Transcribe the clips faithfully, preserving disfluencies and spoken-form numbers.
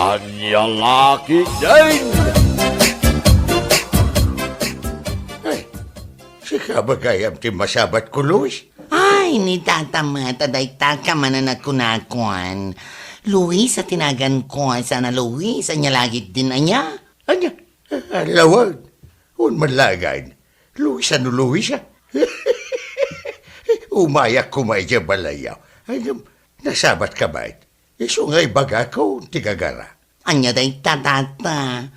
Ania la ketdin? Ay, sika ba gayam ti masabatko, Luis? Ay, ni Tata met, a dayta ka manen a kunakon. Luis a ti naganko, saan a Luis, ania la ketdin ania? Ania? Lawen? Wen man laeng, Luis a no Luis a. Umayak koma idiay balayyo. Ay, ngem, nasabatka met? Isu nga ibagakon ti gagara. Ania dayta, Tata?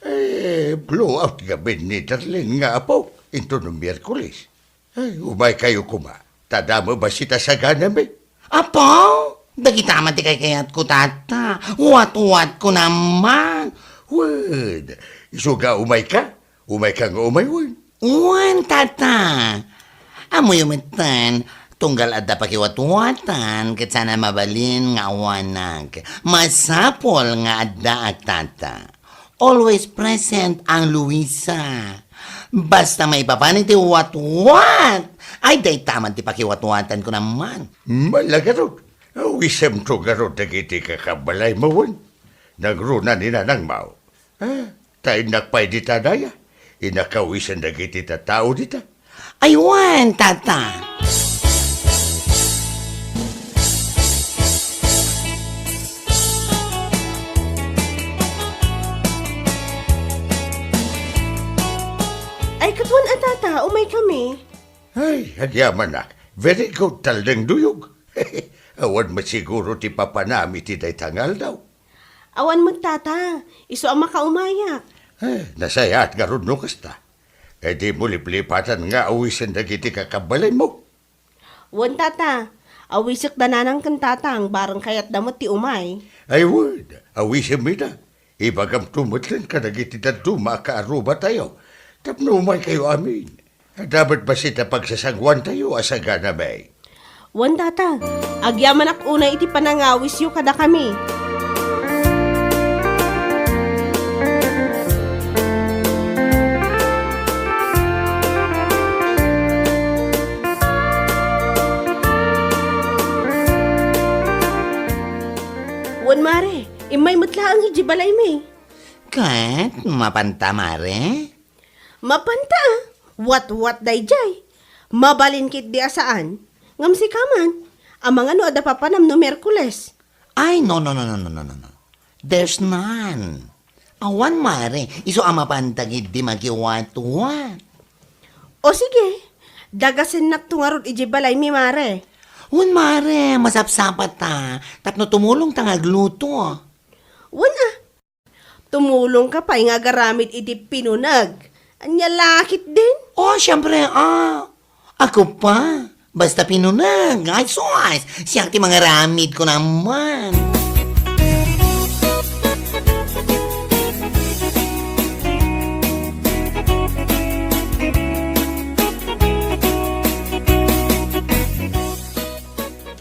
Eh, blow out ngamin ni Darlene nga apo, inton Miyerkules. Ay, umaykayo koma. Ta adda met bassit a saganami. Apo, dagita met ti kaykayatko, Tata. Watwatko naman. Wen, isu nga umayka? Umayka nga umay wen? Wen, Tata. Ammoyo metten, tunggal adda pakiwatwatan, ket saan a mabalin nga awanak. Masapul nga addaak, Tata. Always present ang Luisa. Basta maipapan iti watwat, ay dayta met ti pakiwatwatan ko naman. Mala garud, awisemto garud dagiti kakabbalaymo wen. Nangruna ni nanangmo. Ah, ta innak pay dita daya. Innak awisen dagiti tattao dita. Ay wen, Tata. Ay, ket wen a, Tata, umaykami. Ay, agyamanak. Very good, Taldeng Duyog. Awan met siguro ti papanam iti dayta nga aldaw. Awan met, Tata. Isu a makaumayak. Eh, nasayaat ngarud no kasta. Eh, dimo liplipatan nga awisen dagiti kakabbalaymo. Wen, Tata. Awisek da nanang ken tatang, bareng kayatda met ti umay. Ay, wen, awisemmi da. Ibagamto metten kadagiti dadduma a kaarrubatayo tapno umaykayo amin. Adda met bassit a pagsasangoantayo a saganami. Wen, Tata, agyamanak unay iti panangawisyo kadakami. Wen, Mare, immay met laeng idiay balaymi. Ket, mapanta, Mare? Mapanta, a. Watwat daydiay. Mabalin ketdi a saan. Ngem sika man, amangan no adda papanam no Miyerkules. Ay, no, no, no. There's none. Awan, Mare. Isu a mapanta ketdi makiwatwat. O sige, dagasennakto ngarud idiay balaymi, Mare. Wen, Mare, masapsapata. Tapno tumulongta nga agluto. Wen, a. Tumulongka pay nga agaramid iti pinuneg. Ania la ketdin? Oh, siempre, a. Ako pa. Basta pinuneg. Ay, sus! Siak ti mangaramid ko naman.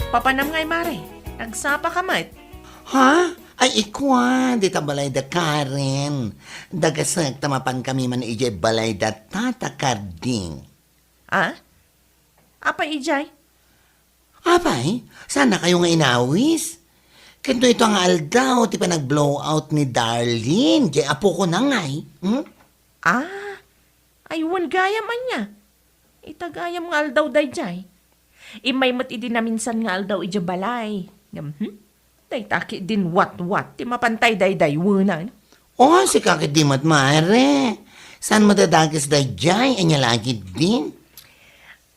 Papanam ngay, Mare. Nagsapa ka met. Ha? Ay, ikua, dita balay da Karen. Dagasek ta mapankami man idiay balay da Tata Carding. Ah? Apay idiay? Apay, saannakayo nga inawis? Ket no ita nga aldaw ti panag-blow out ni Darlene, diay apokona ngay, hmm? Ah, ay wen gayam ania. Ita gayam nga aldaw daydiay. Immay met idi naminsan nga aldaw idiay balay. Ngem, hmm? Dayta ketdin watwat ti mapantay daydaywenan. Oh, sika ketdi met, Mare. Saan met a dakes daydiay? Ania la ketdin?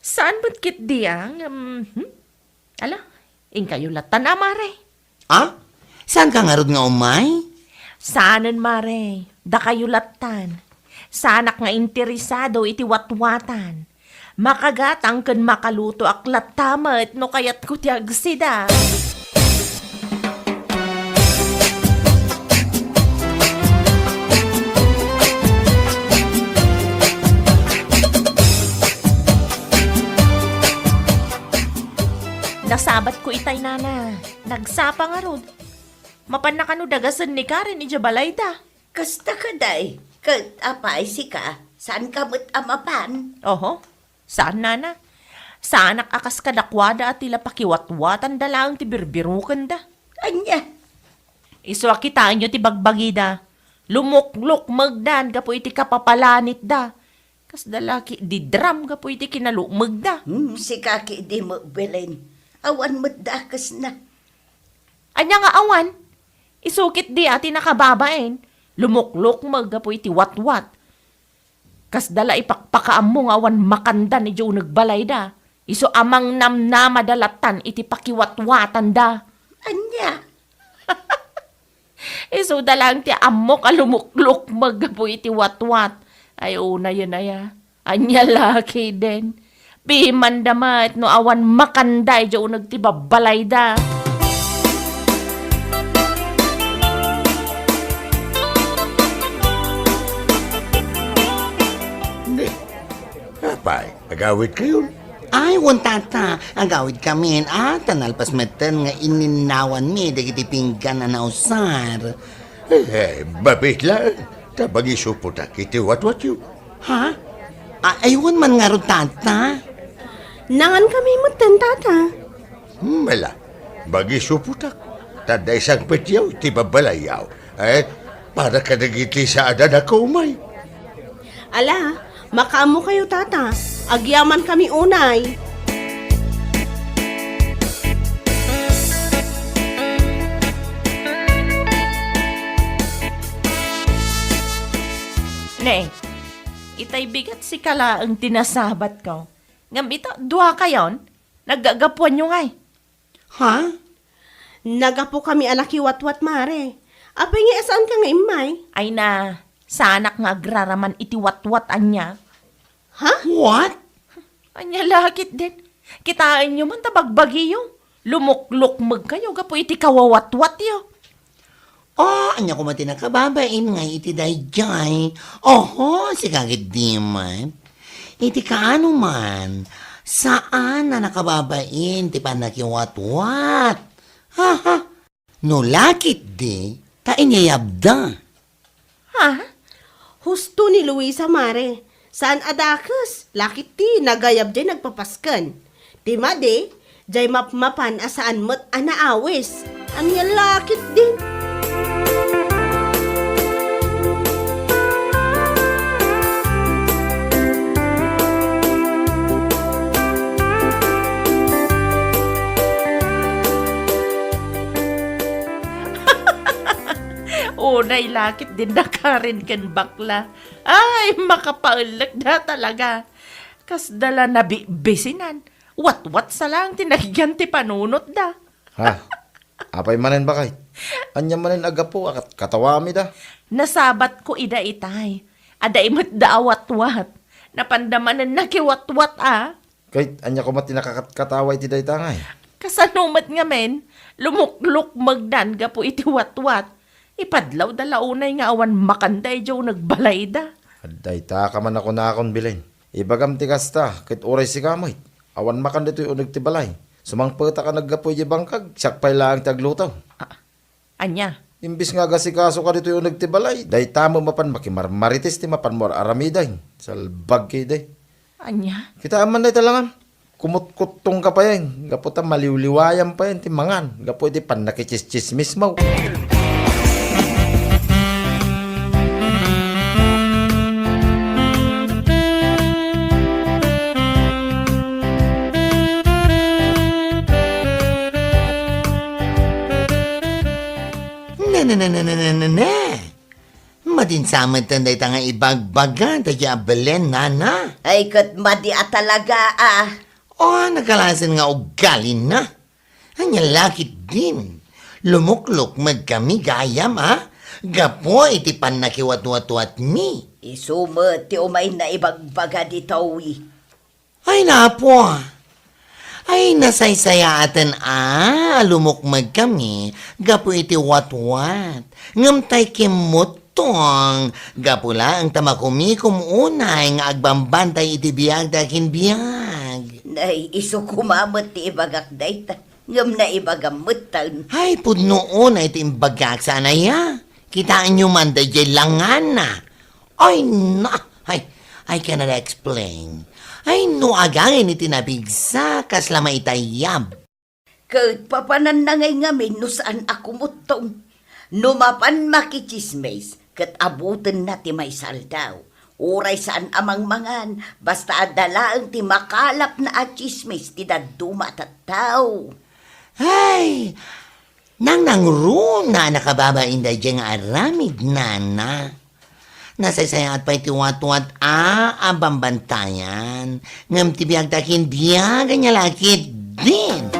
Saan met ketdi a, ngem, hmm? Ala, inkayo lattan a, Mare. Ah? Saanka ngarud nga umay? Saanen, Mare. Dakayo lattan. Saanak nga interesado iti watwatan. Makagatang ken makalutoak latta met no kayatko ti agsida. Nasabatko itay, nana. Nagsapa ngarud. Mapanna kano dagasen ni Karen idiay balayda. Kasta kadi, ket apay sika, saanka met a mapan? Oho, saan, nana. Saanak a kas kadakuada a ti la pakiwatwatanda laeng ti birbirokenda. Ania? Isu a kitaenyo ti bagbagida. Lumuklukmegdan gapu iti kapapalanitda. Kasda la ketdi drum gapu iti kinalukmegda. Hmm, sika ketdi met, Belen. Awan met dakesna. Ania nga awan? Isu ketdi a ti nakababain. Lumuklukmeg gapu iti watwat. Kasda la ipakpakaammo nga awan makandan idiay uneg balayda. Isu a mangnamnamada lattan iti pakiwatwatanda. Ania? Isuda laeng ti ammok a lumuklukmeg gapu iti watwat. Ay, unayen aya. Ania la ketdin? Pimanda met no awan makanda idiay uneg ti babbalayda. Apay, agawidkayon? Ay, wen, tata, agawidkamin, a, ta nalpas metten nga inninnawanmi dagiti pinggan a nausar. Eh, mabit laeng, ta mangisupotak iti watwatyo. Ha? A, ay, wen man ngarud, tata. Nangankami metten, tata. Hmm, ala, mangisupotak. Ta adda isangpetyo iti babbalayyo. Eh, para kadagiti saan a nakaumay. Ala, makaammokayo, tata. Agyamankami unay. Ne, itay bigat sika laeng ti nasabatko. Ngem ita, duakayon, naggagapuanyo ngay. Ha? Nagapokami a nakiwatwat, mare. Apay nga saanka nga immay? Ay na, saanak nga agraraman iti watwat ania. Ha? What? Ania la ketdin? Kitaenyo man ta bagbagiyo. Lumuklukmegkayo gapu iti kawawatwatyo. Oh, ania koma ti nakababain nga iti daydiay? Oho, sika ketdi man. Iti kaano man, saan a nakababain ti pannakiwatwat. Ha, ha. No la ketdi, ta inyayabda. Ha? Husto ni Luisa, mare. Saan a dakes, la ketdi nagayab diay nagpapasken. Ti madi, diay mapmapan a saan met a naawis. Ania la ketdin? Unay la ketdin da Karen ken bakla. Ay, makapaellekda talaga. Kasda la nabibisinan. Watwat sa laeng ti nagyan ti panunotda. Ha? Apay manen, baket? Ania manen a gapu a kat-, katawamida? Nasabatko ida itay. Adda imetda a watwat. Napanda manen nakiwatwat a. Ket ania koma ti nakakatkatawa iti dayta ngay? Kasano met ngamin, lumuklukmegdan gapu iti watwat. Ipadlawda la unay nga awan makanda idiay uneg balayda. Adda ita ka man a kunakon, Belen. Ibagam ti kasta, ket uray sika met, awan makan ditoy uneg ti balay. Sumangpetak a naggapu idiay bangkag, siak pay laeng ti agluto. Ah, ania? Imbes nga agasikasoka ditoy uneg ti balay, dayta met mapan makimarmarites ti mapanmo ar-aramiden. Salbag ketdi. Ania? Kitaem man dayta langam. Kumutkuttongka payen, gapu ta maliwliwayam payen ti mangan, gapu iti pannakitsistsismismo. Ne, ne, ne, ne, ne, ne, ne, ne. Madin sa metten dayta nga ibagbaga daydiay a Belen, nana. Ay, ket madi a talaga, a. O, nagkalasen nga ugalina. Ania la ketdin. Lumuklukmegkami gayam, a. Gapu iti pannakiwatwatwatmi. Isu met ti umayna ibagbaga ditoy. Ay, napo. Ay, nasaysayaaten a lumukmegkami gapu iti watwat. Ngem tay kimmuttong, gapu laeng ta makumikom unay nga agbambantay iti biag ta akin biag. Nay, isu koma met ti ibagak dayta. Ngem naibagam metten. Ay, pudno unay ti imbagak, saan aya? Kitaenyo man daydiay langana. Ay, na! Ay, I cannot explain. Ay, no agangin iti napigsa, kasla maitayab. Ket papananna ngay ngamin no saan a kumuttong. No mapan makitsismis, ket abutenna ti maysa aldaw. Uray saan a mangmangan, basta adda laeng ti makalapna a tsismis ti dadduma a tattao. Ay, nangnangruna a nakababain daydiay nga aramid, nana. Nasaysayaat pay ti watwat a, a bambantayan, ngem ti biag ti akinbiag ania la ketdin.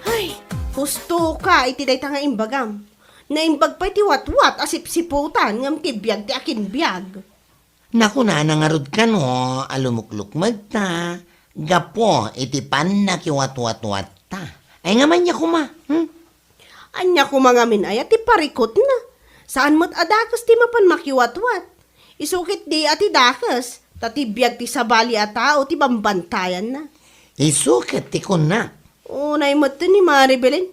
Ay, husto ka iti dayta nga imbagam. Naimbag pay ti watwat a sipsiputan ngem ti biag ti akinbiag. Nakunana ngarud kano a lumuklukmegta gapu iti pannakiwatwatwatta. Ay nga ania koma, hmm? Ania koma ngamin aya ti parikutna? Saan met a dakes ti mapan makiwatwat. Isu ketdi a ti dakes, ta ti biag ti sabali a tao ti bambantayanna. Isu ket ti kunna. Unay met ni Mari Belen.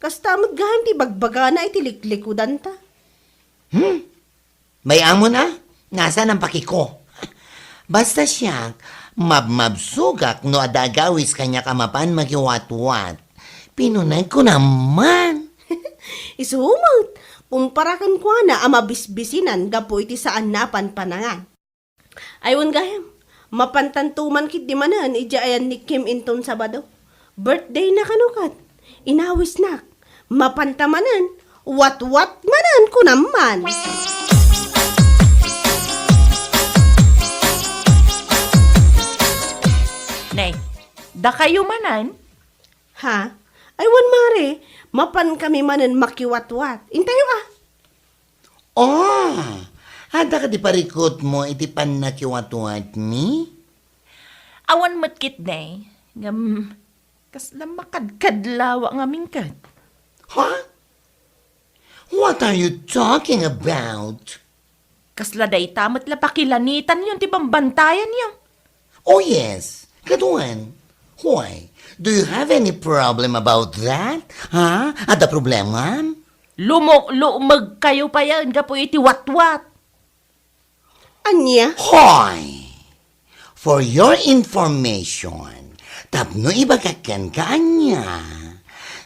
Kasta met gayam ti bagbagana iti liklikudanta. Hmm? Bay-amon a, nasaan a pakiko? Basta siak, mabmabsogak no adda agawis kaniak a mapan makiwatwat. Pinunegko naman. Isu met, kumpara kenkuana a mabisbisinan gapu iti saanna a panpanangan. Ay wen gayam, mapantanto man ketdi manen idiay ayan ni Kim inton Sabado. Birthday na kano ket, inawisnak. Mapanta manen, watwat manen kunam man. Nay, dakayo manen? Ha? Ay wen, Mare, mapankami manen makiwatwat. Intayo a. Oh, adda kadi parikutmo iti pannakiwatwatmi? Awan met ketdi, ngem kasla makadkadlawa ngamin ket. Ha? What are you talking about? Kasla dayta met la pakilanitanyo ti bambantayanyo. Oh yes, kaduan. Why? Do you have any problem about that? Ha? Adda problemam? Lumuklummegkayo payen gapu iti watwat. Ania? Hoy! For your information, tapno ibagak kenka ania,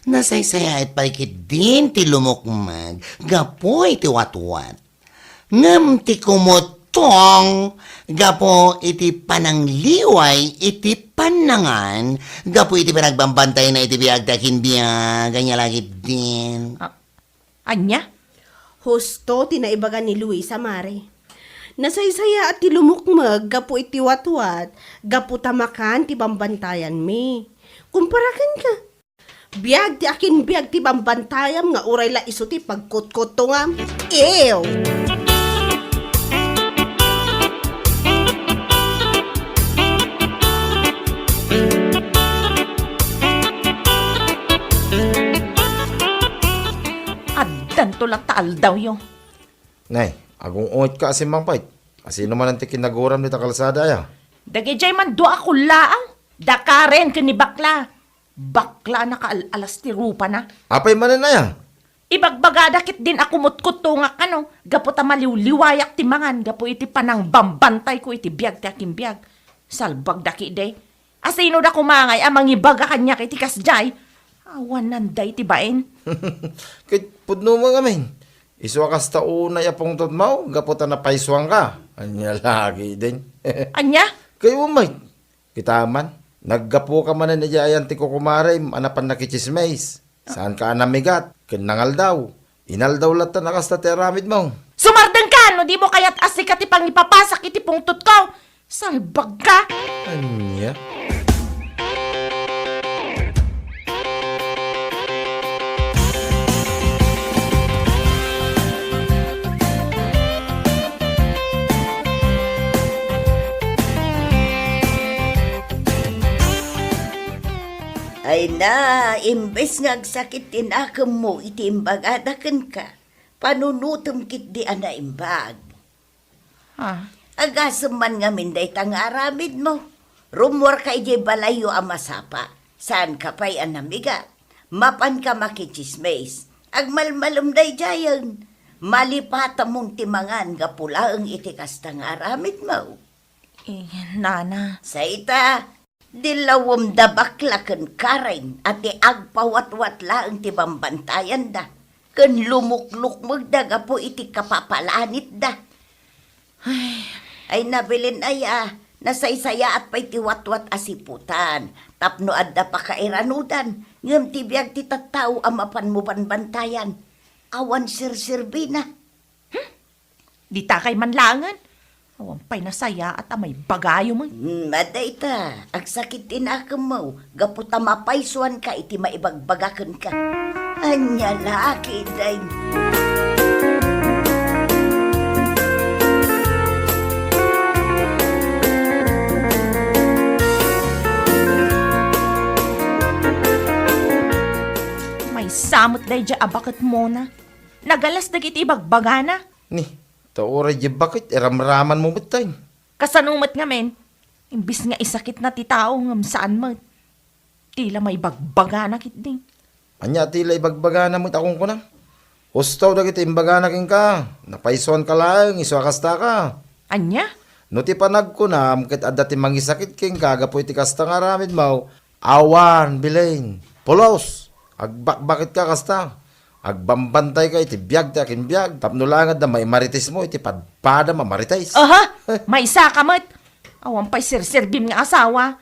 nasaysayaat pay ketdin ti lumukmeg gapu iti watwat. Ngem ti kumutong gapu iti panangliway iti pannangan, gapu iti panagbambantayanna iti biag ti akinbiag, ania la ketdin. Ah, ania? Husto ti naibaga ni Luisa, Mare. Nasaysayaat ti lumukmeg gapu iti watwat, gapu ta makan ti bambantayanmi. Kumpara kenka, biag ti akinbiag ti bambantayam nga uray la isu ti pagkutkuttongam. Ew! Addanto latta aldawyo. Nay, agung-ungetka a simmangpet. Asino manen ti kinaguram dita kalsada aya? Dagidiay man dua a kullaang. Da Karen ken ni Bakla. Bakla a nakaal-alas ti rupana. Apay manen aya? Ibagbagada ketdin a kumutkuttongak kano, gapu ta maliwliwayak ti mangan gapu iti panangbambantayko iti biag ti akinbiag. Salbagda ketdi. Asino da koma ngay a mangibaga kaniak iti kasdiay? Awanan dayta bain. Ket pudno met ngamin. Isu a kasta unay a pungtotmo, gapu ta napaysuanka. Ania la ketdin? Ania? Kayatmo met. Kita man, naggapuka manen idiay ayan ti kukumarem a napan nakitsismis. Saanka a namigat ken nangaldaw. Inaldaw latta a kasta ti aramidmo. Sumardengka no dimo kayat a sika ti pangipapasak iti pungtotko. Salbagka! Ania? Ay na, imbes nga agsakit ti nakemmo iti imbagada kenka, panunotem ketdi a naimbag. Ah. Agasem man ngamin dayta nga aramidmo. Rummuarka idiay balayyo a masapa. Saanka pay a namigat. Mapanka makitsismis. Agmalmalem daydiayen. Malipatamon ti mangan gapu laeng iti kasta nga aramidmo. Eh, nana. Sayta, Di lawem da bakla ken Karen a ti agpawatwat laeng ti bambantayanda, ken lumuklukmegda gapu iti kapapalanitda. Ay, ay, Belen aya, nasaysayaat pay ti watwat a siputan, tapno adda pakairanudan, ngem ti biag ti tattao a mapan mo banbantayan, awan serserbina. Hmm? Dita kay man laengen. Awan pay nasayaat a maibagayo met. Hmm, adda ita, agsakit ti nakemmo, gapu ta mapaysuanka iti maibagbaga kenka. Ania la, kiday. Maysa met daydiay a baket, Mona. Nagalas dagiti ibagbagana. Ni, ta uray di baket, iramraman mo met tay. Kasano met ngamin? Imbis nga isakitna ti tao, ngem saan met. Ti la maibagbagana ketdi. Ania ti la ibagbagana met a kunkunam? Husto dagiti imbagana kenka, napaysuanka laeng, isu a kastaka. Ania? No ti panagkunam ket adda ti mangisakit kenka gapu iti kasta nga aramidmo, awan, Belen. Pulos! Agbakbaketka kasta. Agbambantayka iti biag ti akinbiag, tapno laeng adda maimaritismo iti padpadam a marites. Aha! Eh. Maysaka met! Awan pay serserbim nga asawa.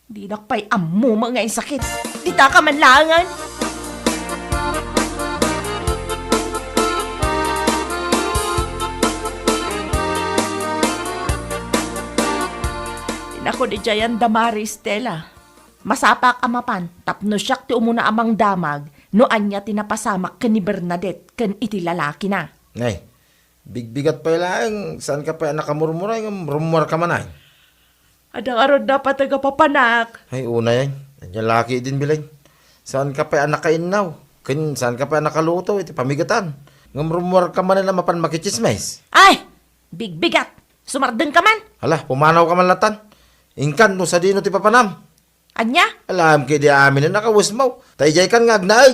Dinak pay ammo nga isakit. Ditaka man laengen. Inako di jayan da Mari Stella. Masapak a mapan tapno siak ti umuna a mangdamag no ania ti napasamak ken ni Bernadette ken iti lalakina. Nay, bigbigat pay laeng, saanka pay a nakamurmuray ngem rummuarka manen. Adda ngarud napateg a papanak. Ay, unay, ay. Ania la ketdin, Belen. Saanka pay a nakainnaw, ken saanka pay a nakaluto iti pamigatan. Ngem rummuarka manen a mapan makitsismis. Ay! Bigbigat! Sumardengka man! Hala, pumanawka man latan. Inkan no sadino ti papanam. Ania? Alam ketdi amin a nakawesmo. Ta idiaykan nga agnaed.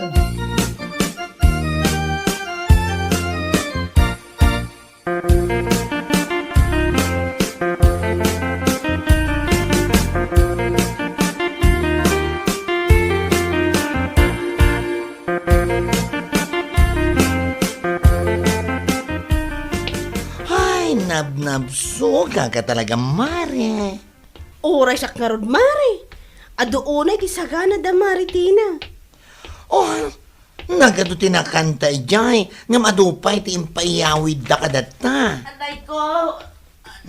Ay, nabnabsogak talaga, Mare. Uray siak ngarud, Mare. Adu unay ti sagana da Mare Tina. Oh, nagadu ti nakanta idiay, ngem adu pay ti impaiyawidda kadatta. Anay ko!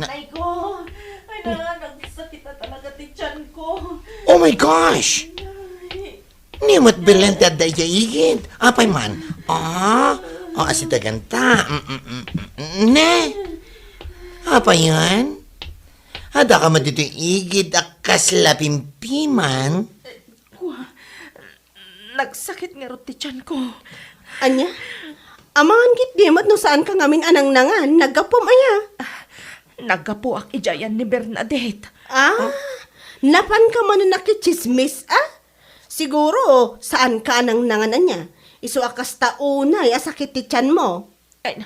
Na- Anay ko! Ay, na, nagsakit na talaga ti tiyan ko. Oh my gosh! Ay. Ni met Belen ti adda idiay igid. Apay man? Ah, oh, asitaganta. Mm, mm, mm, mm. Ne? Apay yan? Adda ka met ditoy igid a kasla pimpiman? Kua, nagsakit ngarud ti tiyan ko. Ania? Amangan ketdi met no saanka ngamin a nangnangan, naggapuam aya? Ah, naggapuak idiayan ni Bernadette. Ah, napanka manen a kitsismis, ah? Siguro, saanka a nangnangan ania? Isu a kasta unay a sakit ti tiyanmo. Ay,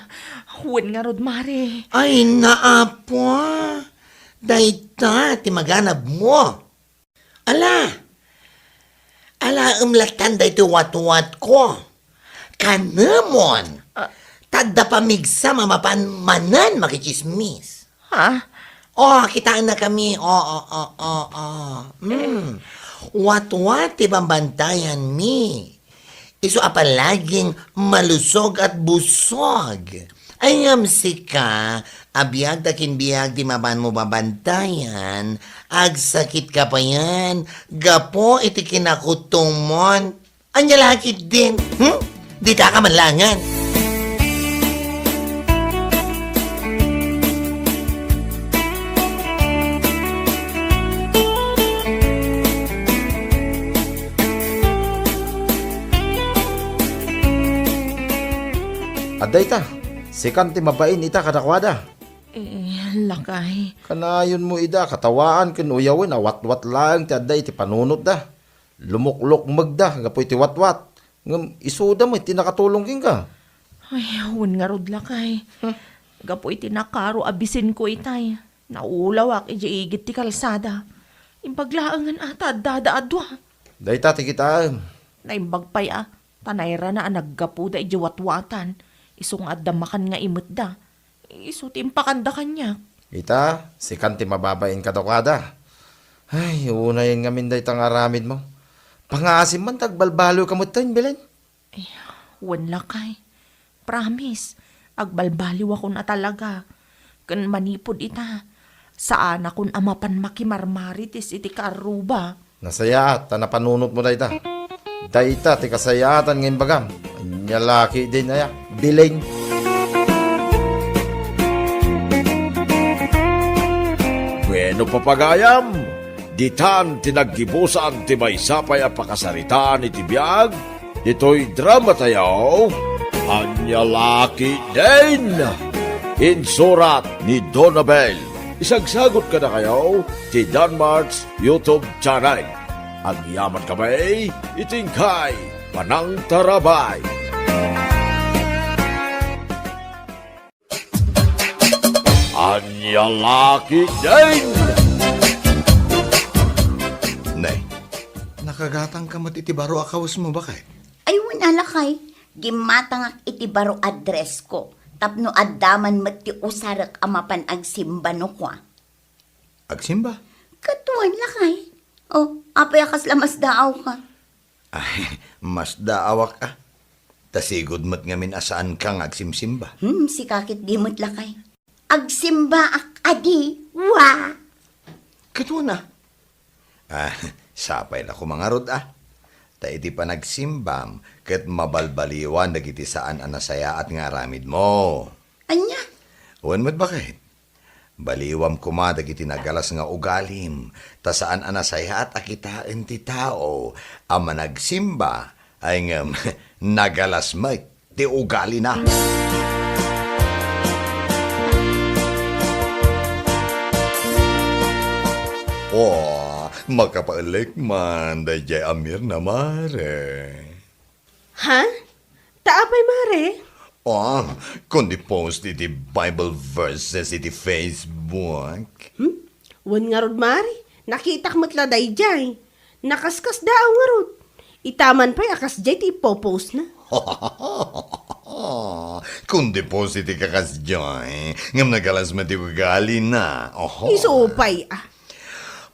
wen ngarud, Mare. Ay, naapo. Dayta ti maganabmo. Ala! Alaem latan daytoy watwatko. Kanemon! Ah. Ta adda pamigsam a mapan manen makitsismis. Ha? Oh, kitaennakami. Oh, oh, oh, oh, oh. Mm. Watwat ti bambantayanmi. Isu a palaging malusog at busog. Ay, ngem sika, a biag ta kinbiag ti mapanmo babantayan, agsakitka payen gapu iti kinakutomon. Ania la ketdin? Hmm? Ditaka man laengen. Adda ita, sikan ti mabain ita kadakuada. Eh, lakay. Kanayonmo ida katawaan ken uyawen a watwat laeng ti adda iti panunotda. Lumuklukmegda gapu iti watwat, ngem isuda met ti nakatulong kenka. Ay, wen ngarud, lakay. Hmm. Gapu iti nakaro a bisinko itay, naulawak idiay igid ti kalsada. Imbag laengen a ta addada a dua. Dayta ti kitaem. Naimbag pay a, ta nairana a naggapuda idiay watwatan, isu nga adda makan nga imetda. Isu ti impakanda kaniak. Ita, sikan ti mababain kadakuada. Ay, unayen ngamin dayta nga aramidmo. Pangaasim man ta agbalbaliwka metten, Belen. Ay, wen lakay. Promise, agbalbaliwakon a talaga. Ken manipud ita, saanakon a mapan makimarmarites iti kaarruba. Nasayaat ta napanunotmo dayta. Dayta ti kasayaatan nga imbagam. Ania la ketdin aya, Belen. Bueno, papagayam, ditan ti naggibusan ti maysa pay a pakasaritaan iti biag ditoy dramatayo, Ania la ketdin. Insurat ni Donabel. Isagsagut kadakayo ti Danmart's YouTube channel. Agyaman kami iti inkay panangtarabay. Ania la ketdin. Ne, nakagatangka met iti baro a kawesmo, baket? Ay, wen a lakay, gimmatangak iti baro addressko, tapno adda man met ti usarek a mapan agsimba no kua. Agsimba? Ket wen lakay. O, apay a kasla masdaawka? Ay, masdaawak a. Ta sigud met ngamin a saanka nga agsimsimba. Hmm, sika ketdi met lakay. Agsimbaak a di, wa! Ket wen a. Ah, sapay la koma ngarud a. Ta iti panagsimbam, ket mabalbaliwan dagiti saan a nasayaat nga aramidmo. Ania? Wen met baket. Baliwam koma dagiti nagalas nga ugalim, ta saan a nasayaat a kitaen ti tao a managsimba ay ngem nagalas met ti ugalina. O, makapaelek man daydiay a Mirna, mare. Ha? Ta apay, mare? Ah, kundi post iti Bible verses iti Facebook. Hmm? Wen ngarud, mare. Nakitak met la daydiay. Nakaskasdaaw ngarud. Ita man pay a kasdiay ti ipopost na. Kundi post iti kakasdiay, ngem nagalas met ti ugalina. Oho. Isu pay, ah.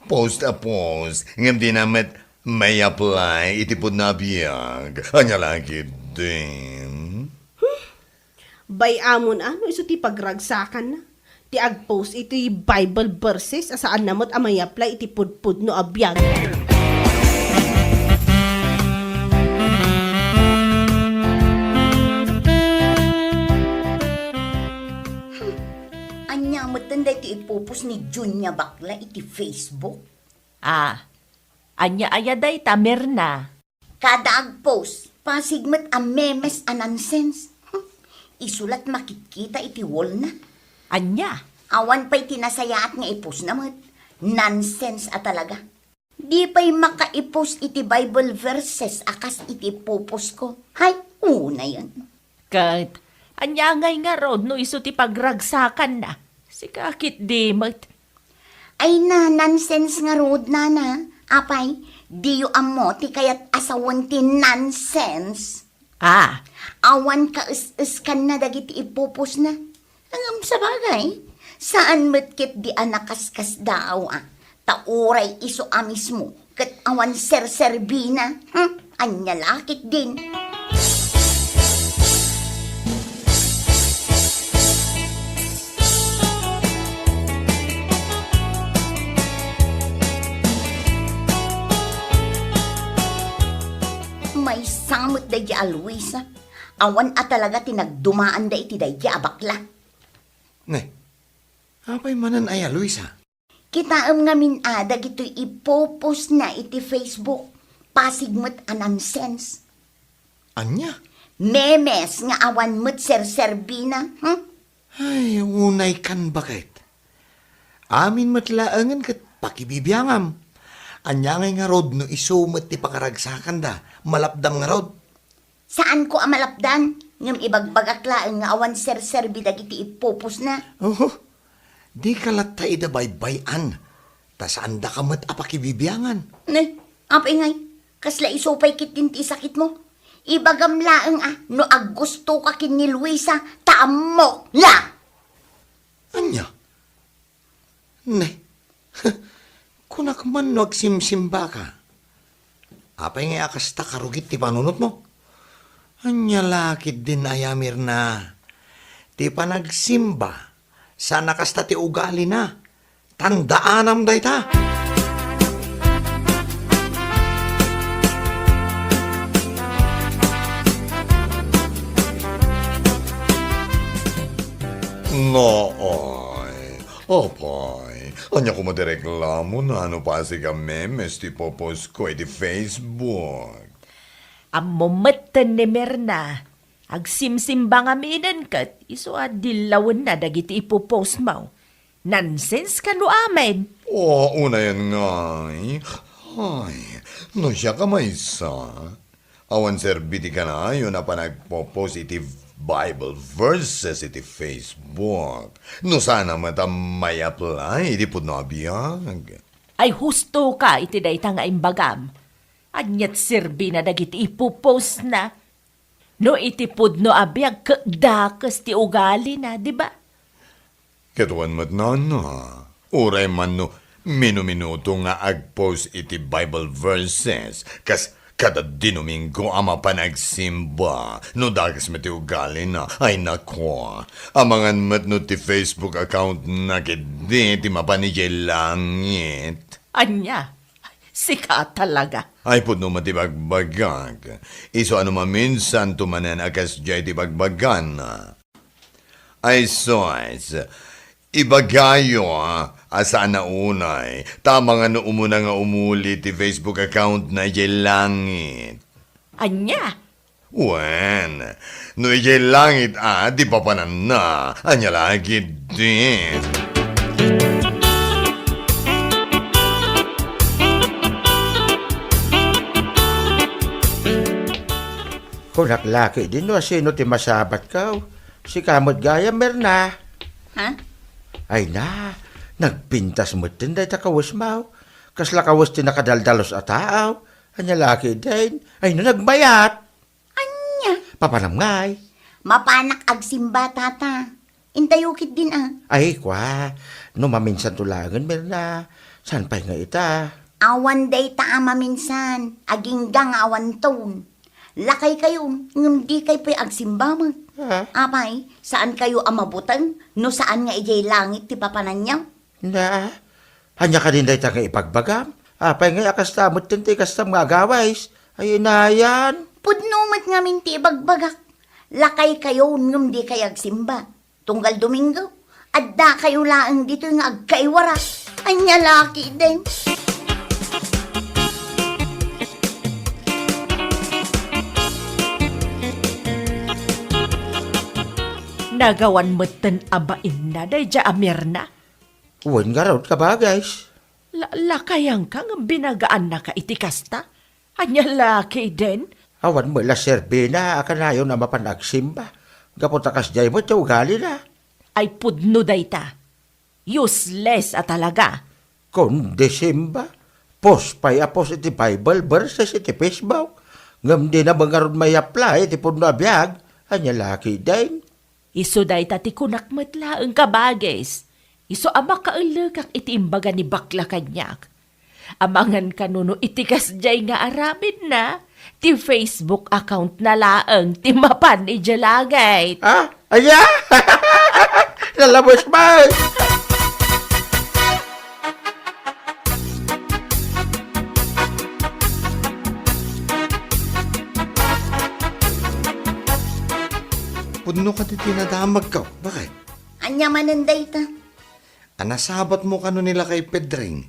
Post a post, ngem dina met may-apply iti pudno a biag. Ania la ketdin? Bay-amon a no isu ti pagragsakanna ti agpost iti Bible verses a saanna met a may-apply iti pudpudno a biag. Ania metten daytoy ipopost ni Junia Bakla iti Facebook? Ah, ania aya dayta, Mirna? Kada agpost, pasig met a memes a nonsense. Hm, isu la ti makitkita iti wall na. Ania? Awan pay ti nasayaat nga ipost na met. Nonsense a talaga. Di pay makaipost iti Bible verses a kas iti ipopost ko. Hay, unayen. Ket, ania ngay ngarud no isu ti pagragsakanna? Sika ketdi met. Ay na, nonsense ngarud, nana. Apay, diyo ammo ti kayat a sawen ti nonsense? Ah. Awan kaes-eskanna dagiti ipopost na. Ngem sabagay, saan met ketdi a nakaskasdaaw a, ta uray isu a mismo ket awan serserbina. Hmm? Ania la ketdin? Maysa met daydiay a Luisa. Awan a talaga ti nagdumaanda iti daydiay a bakla. Ne, apay manen aya, Luisa? Kitaem ngamin a dagitoy ipopost na iti Facebook. Pasig met a nonsense. Ania? Memes nga awan met serserbina, hmm? Ay, unay kan baket. Amin met laengen ket pakibibiangam. Ania ngay ngarud no isu met ti pakaragsakanda, malapdam ngarud? Saanko a malapdan, ngem ibagbagak laeng nga awan serserbi dagiti ipopost na. Oho, dika latta ida baybay-an. Ta saandaka met a pakibibiangan. Ne, apay ngay, kasla isu pay ketdin ti isakitmo? Ibagam laeng a no aggustoka ken ni Luisa, ta ammok la! Ania? Ne, kunak man no agsimsimbaka. Apay ngay a kasta karugit ti panunotmo? Ania la ketdin aya, Mirna? Ti panagsimba, saan a kasta ti ugalina. Tandaanam dayta. Naay, apay, ania koma ti reklamona no pasig a memes ti ipopostko iti Facebook? Ammom metten ni Mirna, agsimsimba ngaminen ket isu a dillawenna dagiti ipopostmo. Nonsense kano amin. O, unayen ngay. Ay, no siak a maysa, awan serbi ti kanayon a panagpopost iti Bible verses iti Facebook. No saan a met a may-apply iti pudno a biag. Ay, husto ka iti dayta nga imbagam. Aniat serbina dagiti ipopostna? No iti pudno a biag ket dakes ti ugalina, di ba? Ket wen met, nana, uray man no minuminuto nga agpost iti Bible verses, kas kada Domingo a mapan agsimba, no dakes met ti ugalina, ay nako, amangan met no ti Facebook account na ketdi ti mapan idiay langit. Ania? Sika talaga. Ay, pudno met ti bagbagak. Isu a no maminsanto manen a kasdiay ti bagbagana. Ay, sus, ibagayo a saan a unay, ta amangan no umuna nga umuli ti Facebook account na idiay langit. Ania? Wen, no idiay langit a ti papananna, ania la ketdi? Kunak la ketdin no asino ti masabatko. Sika met gayam, Mirna. Ha? Ay na, nagpintas metten dayta kawesmo. Kasla kawes ti nakadaldalus a tao. Ania la ketdin? Ay na, nagmayat. Ania? Papanam ngay? Mapanak agsimba, tata. Intayo ketdin a. Ay, kua, no maminsanto laengen, Mirna, saan pay nga ita? Awan dayta a maminsan, agingga nga awanton. Lakaykayo, ngem dikay pay agsimba met. Ah? Apay, saankayo a mabuteng no saan nga idiay langit ti papananyo? Na, ania kadin dayta nga ibagbagam? Apay ngay a kasta metten ti kastam nga agawis? Ay, inayan. Pudno met ngamin ti ibagbagak. Lakaykayo ngem dikay agsimba. Tunggal Domingo, addakayo laeng ditoy nga agkaiwara. Ania la ketdin? Nagawan metten a bainna daydiay a Mirna. Wen ngarud, kabagis. La-, lakayanka ngem binagaannaka iti kasta? Ania la ketdin? Awan met la serbina a kanayon a mapan agsimba, gapu ta kasdiay met ti ugalina. Ay pudno dayta. Useless a talaga. Kundi simba, post pay a post iti Bible verses iti Facebook, ngem dina met ngarud may-apply iti pudno a biag. Ania la ketdin? Isu dayta ti kunak met laeng, kabagis. Isu a makaellekak iti imbaga ni bakla kaniak. Amangan kano no iti kasdiay nga aramidna, ti Facebook account na laeng ti mapan idiay langit. Ah? Aya? Nalabos man! Pudno kadi ti nadamagko. Bakit? Ania manen dayta? A nasabatmo kano ni lakay Pedring,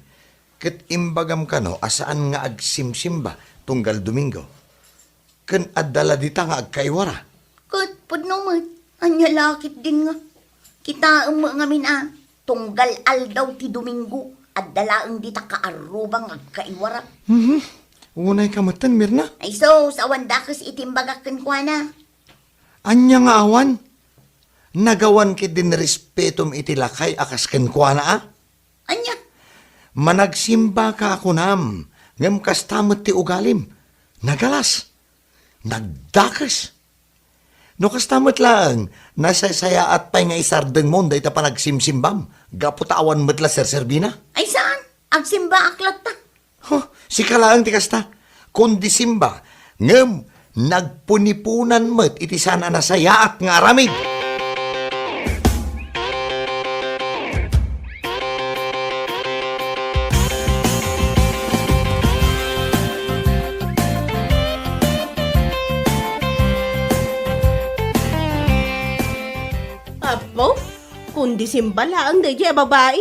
ket imbagam kano a saan nga agsimsimba tunggal Domingo. Ken adda la dita nga agkaiwara. Ket pudno met, ania la ketdin nga? Kitaem met ngamin a, tunggal aldaw ti Domingo, adda laeng dita kaarruba nga agkaiwara. Mhm. Unayka metten, Mirna? Ay sus, awan dakes iti imbagak kenkuana. Ania nga awan? Nagawan ketdin respetom iti lakay a kas kenkuana a? Ania? Managsimbaka a kunam, ngem kasta met ti ugalim. Nagalas. Nagdakes. No kasta met laeng, nasaysayaat pay nga isardengmon dayta panagsimsimbam, gapu ta awan met la serserbina. Ay saan, agsimbaak latta. Huh, sika laeng ti kasta. Kundi simba, ngem nagpuniponan met iti saan a nasayaat nga aramid. Apo, kundi simba laeng daydiay a babai.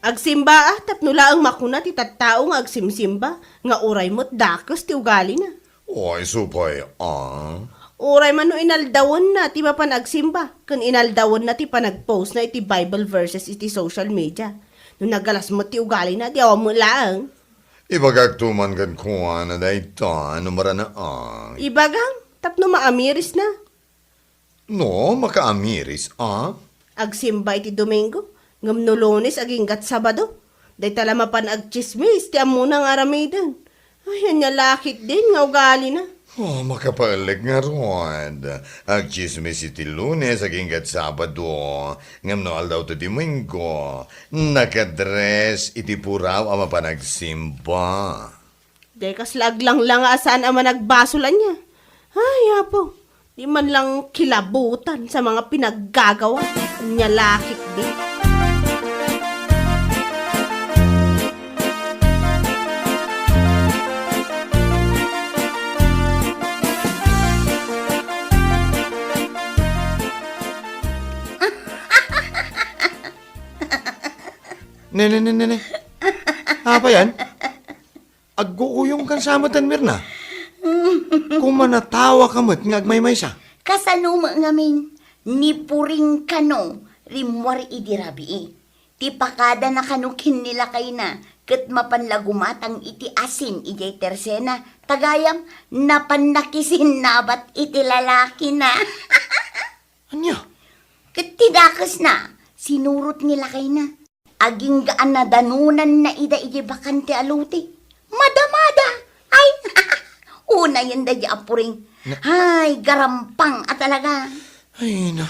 Agsimba a, tapno laeng makuna ti tattao nga agsimsimba, nga uray met dakes ti ugalina. Ay, supay, ah. Uray man no inaldawanna ti mapan agsimba, ken inaldawanna ti panagpostna iti Bible verses iti social media. No nagalas met ti ugalina, di awan met laeng. Ibagak to man kenkuana dayta, no maranaak. Ibagam, tapno maamirisna. No, makaamiris, a? Agsimba iti Domingo, ngem no Lunes aginggat Sabado, dayta la mapan agtsismis ti ammona nga aramiden. Ay, ania la ketdin nga ugalina. Oh, makapaelek ngarud. Agtsismis iti Lunes aginggat Sabado, ngem no aldaw ti Domingo, nakadres iti puraw a mapan agsimba. Di kasla aglanglang a saan a managbasol ania. Ay, Apo, di man lang kilabutan sa mga pinaggagawa. Ania la ketdi. Ne, ne, ne, ne, ne. Apa yan? Agguuyongkan sa matan, Mirna. Kumanatawaka met nga agmaymaysa. Kasano met ngamin, ni Puring kano rimmuar idi rabii. Ti pakadana kano ken ni lakayna, ket mapan la gumatang iti asin idiay tersena, ta gayam, napan nakisinnabat iti lalakina. Ania? Ket ti dakesna, sinurot ni lakayna. Agingga a nadanonanna ida idiay bakante a lote. Madamada! Ay, unayen daydi a Puring. Na- Ay, garampang a talaga. Ay, na,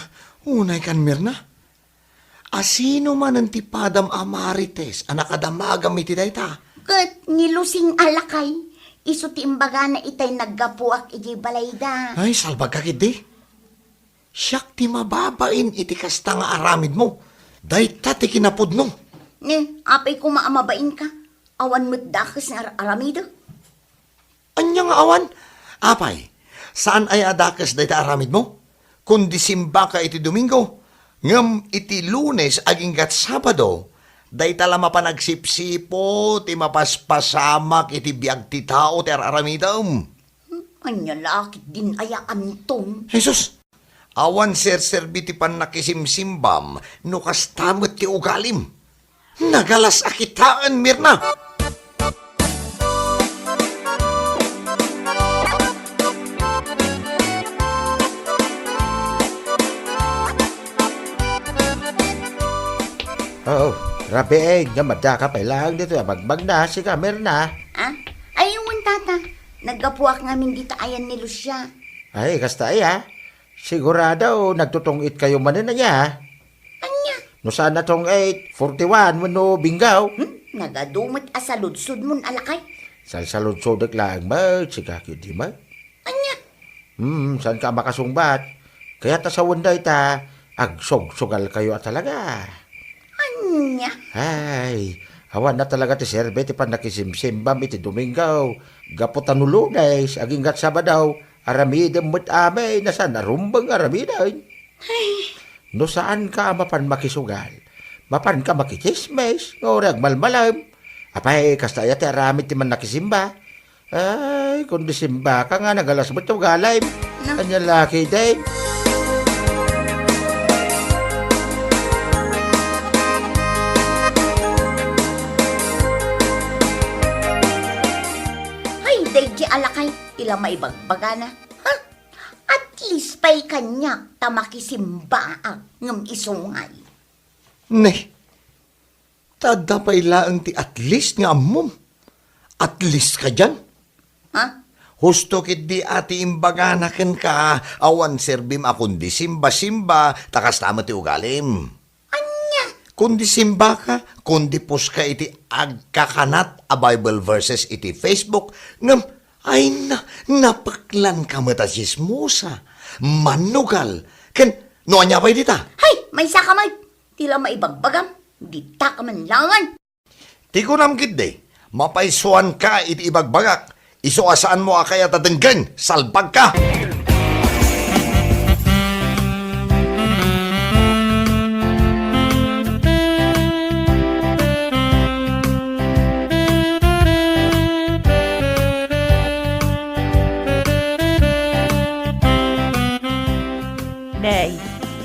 unay kan Mirna. Asino manen ti padam a marites a nakadamagam iti dayta? Ket ni Lusing a lakay, isu ti imbagana itay naggapuak idiay balayda. Ay, salbagka ketdi. Siak ti mababain iti kasta nga aramidmo. Dayta ti kinapudno. Ne, apay koma a mabainka? Awan met dakes nga ar-, aramidek. Ania nga awan? Apay, saan aya a dakes dayta aramidmo? Kundi simbaka iti Domingo, ngem iti Lunes aginggat Sabado, dayta la mapan agsipsipo ti mapaspasamak iti biag ti tao ti ar-aramidem. Hmm, ania la ketdin aya, Anton? Jesus! Awan serserbi ti pannakisimsimbam no kasta met ti ugalim. Nagalas a kitaen, Mirna! Oo, rabii, nga madaka pay laeng ditoy a bagbagna, sika, Mirna. Ah? Ay, wen, tata. Naggapuak ngamin dita ayan ni Lucia. Ay, kasta aya. Sigurado, nagtutong-itkayo manen aya. Ania? No saan a tong-it, forty-one wenno Bingaw. Hmm? Nagadu met a saludsodmon a lakay. Salsaludsodek laeng met, sika ketdi met. Ania? Hmm, saanka a makasungbat. Kayat a sawen dayta, agsugsugalkayo a talaga. Ania? Ay, awan a talaga ti serbi ti pannakisimsimbam iti Domingo. Gapu ta no Lunes, aginggat Sabado, aramidem met amin a saan a rumbeng nga aramiden. Ay. No saanka a mapan makisugal, mapanka makitsismis, nga uray agmalmalem. Apay, kasta aya ti aramid ti mannakisimba? Ay, kundi simbaka nga nagalas met ti ugalim. No. Ania la ketdin? Ay, daydi a lakay, ti la maibagbagana. Ha? At least pay kaniak ta makisimbaak ngem isu ngay. Ne, Ta adda pay laeng ti at least nga ammom. At least kadian. Ha? Husto ketdi a ti imbagana kenka, awan serbim a kundi simba-simba, ta kasta met ti ugalim. Ania? Kundi simbaka, kundi poska iti agkakanat a Bible verses iti Facebook, ngem, ay na, napeklanka met a tsismosa, manugal, ken no ania pay dita? Hay, maysaka met! Ti la maibagbagam, dita ka man laengen. Ti kunam ketdi, mapaisuanka iti ibagbagak, isu a saanmo a kayat a denggen, salbagka! Nay,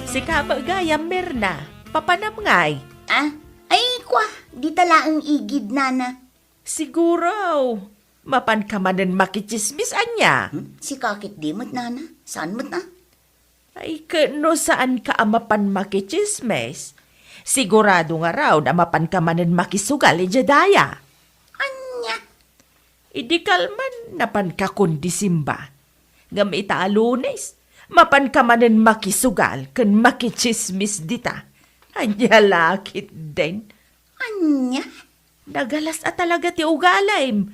sika met gayam, Mirna. Papanam ngay? Ah? Ay, kwa, dita laeng igid, nana. Siguro, mapanka manen makitsismis ania? Hmm? Sika ketdi met, nana? Saan met, ah? Ay, ket no saanka a mapan makitsismis, sigurado ngarud a mapanka manen makisugal idiay daya. Ania? Idi kalman, napanka kundi simba. Ngem ita a Lunes, mapanka manen makisugal ken makitsismis dita. Ania la ketdin? Ania? Nagalas a talaga ti ugalim.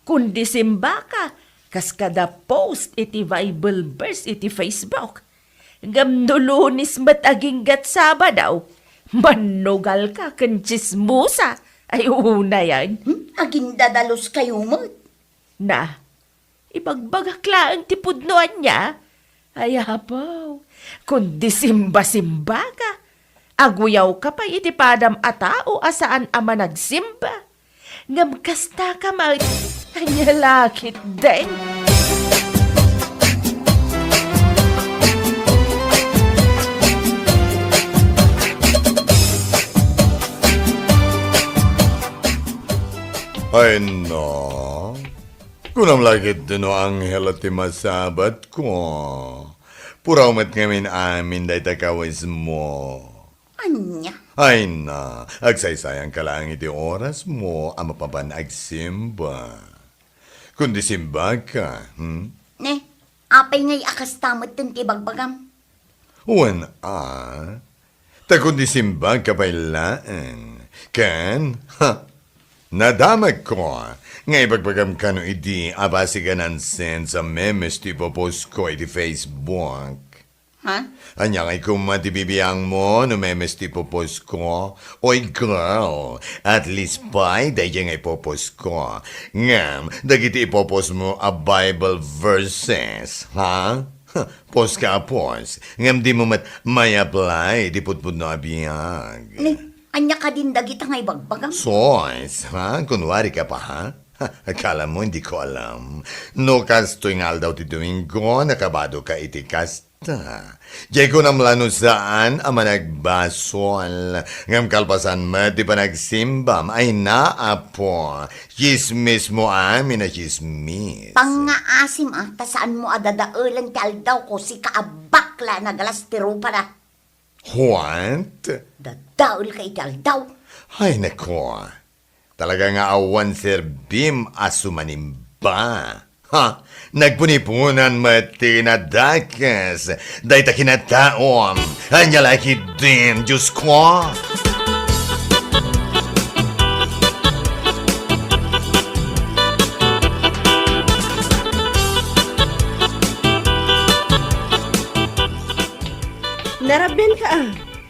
Kundi simbaka, kas kada post iti Bible verse iti Facebook. Ngem no Lunes met aginggat Sabado, mannugalka ken tsismosa. Ay, unayen. Hmm? Agindadalos kayo met. Na, ibagbagak laeng ti pudno ania? Ay, apo, kundi simba-simbaka. Aguyawka pay iti padam a tao a saan a managsimba. Ngem kastaka met, ania la ketdin? Ay, no. Kunam la ketdi no anghel ti masabatko. Puraw met ngamin amin dayta kawismo. Ania? Ay na, agsaysayanka laeng iti orasmo a mapapan agsimba. Kundi simbaka, hmm? Ne, apay ngay a kasta metten ti ibagbagam? Wen a, ta kundi simbagka pay laeng. Ken, ha, nadamagko nga ibagbagam kano idi a basig a nonsense a memes ti ipopost ko iti Facebook. Ha? Ania ngay koma ti bibiangmo no memes ti ipopost ko? Oy, girl, at least pay daydiay nga ipopost ko. Ngem, dagiti ipopostmo a Bible verses, ha? Post ka a post, ngem dimo met may-apply ti pudpudno a biag. Ni, ania kadin dagita nga ibagbagam? Sos, ha? Kunwari ka pa, ha? Ha, akala mo hindi ko alam? No kastoy nga aldaw ti Domingo, nakabado ka iti kasta. Diay kunam la no saan a managbasol, ngem kalpasan met ti panagsembam, ay na, Apo, tsismis mo amin a tsismis. Pangngaasim, a, ta saanmo a dadaelen ti aldaw ko, sika a bakla a nagalas ti rupada. What? Dadaelka iti aldaw. Ay, nako. Talaga nga awan serbim a sumanimba. Ha? Nagpuniponan met ti nadakes dayta kinataom. Ania la ketdin, Diosko? Narabianka, a.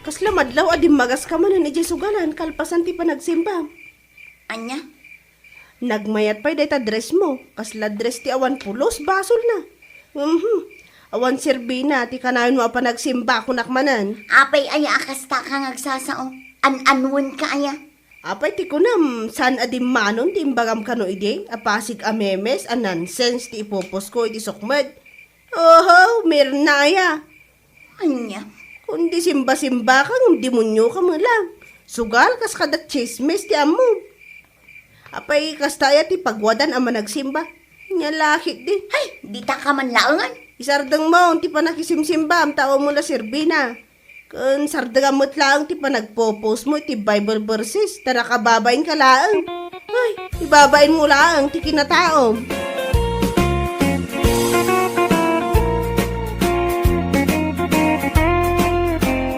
Kasla madlaw a dimmagas ka manen idiay sugalan kalpasan ti panagsimbam. Ania? Nagmayat pay dayta dress mo. Kasla dress ti awan pulos, basolna. Mhm. Awan serbina ti kanayon mo a panagsimba, kunak manen. Apay aya a kasta ka nga agsasao? An-anuenka aya? Apay ti kunam, saan a dimmanon ti imbagam kano idi? A pasig a memes, a nonsense ti ipopost ko iti sukmed. Oho, Mirna aya. Ania? Kundi simba-simba ka, ngem demonio ka met lang. Sugal kas kada tsismis ti ammom. Apay kasta aya ti pagwadan a managsimba? Nia la ketdi. Hay, dita ka man laengen. Isardengmo ti panakisimsimbam, ta awan mo la serbina. Ken sardengam met laeng ti panagpo-post mo iti Bible verses, ta nakababain ka laeng. Ay, ibabain mo laeng ti kinataom.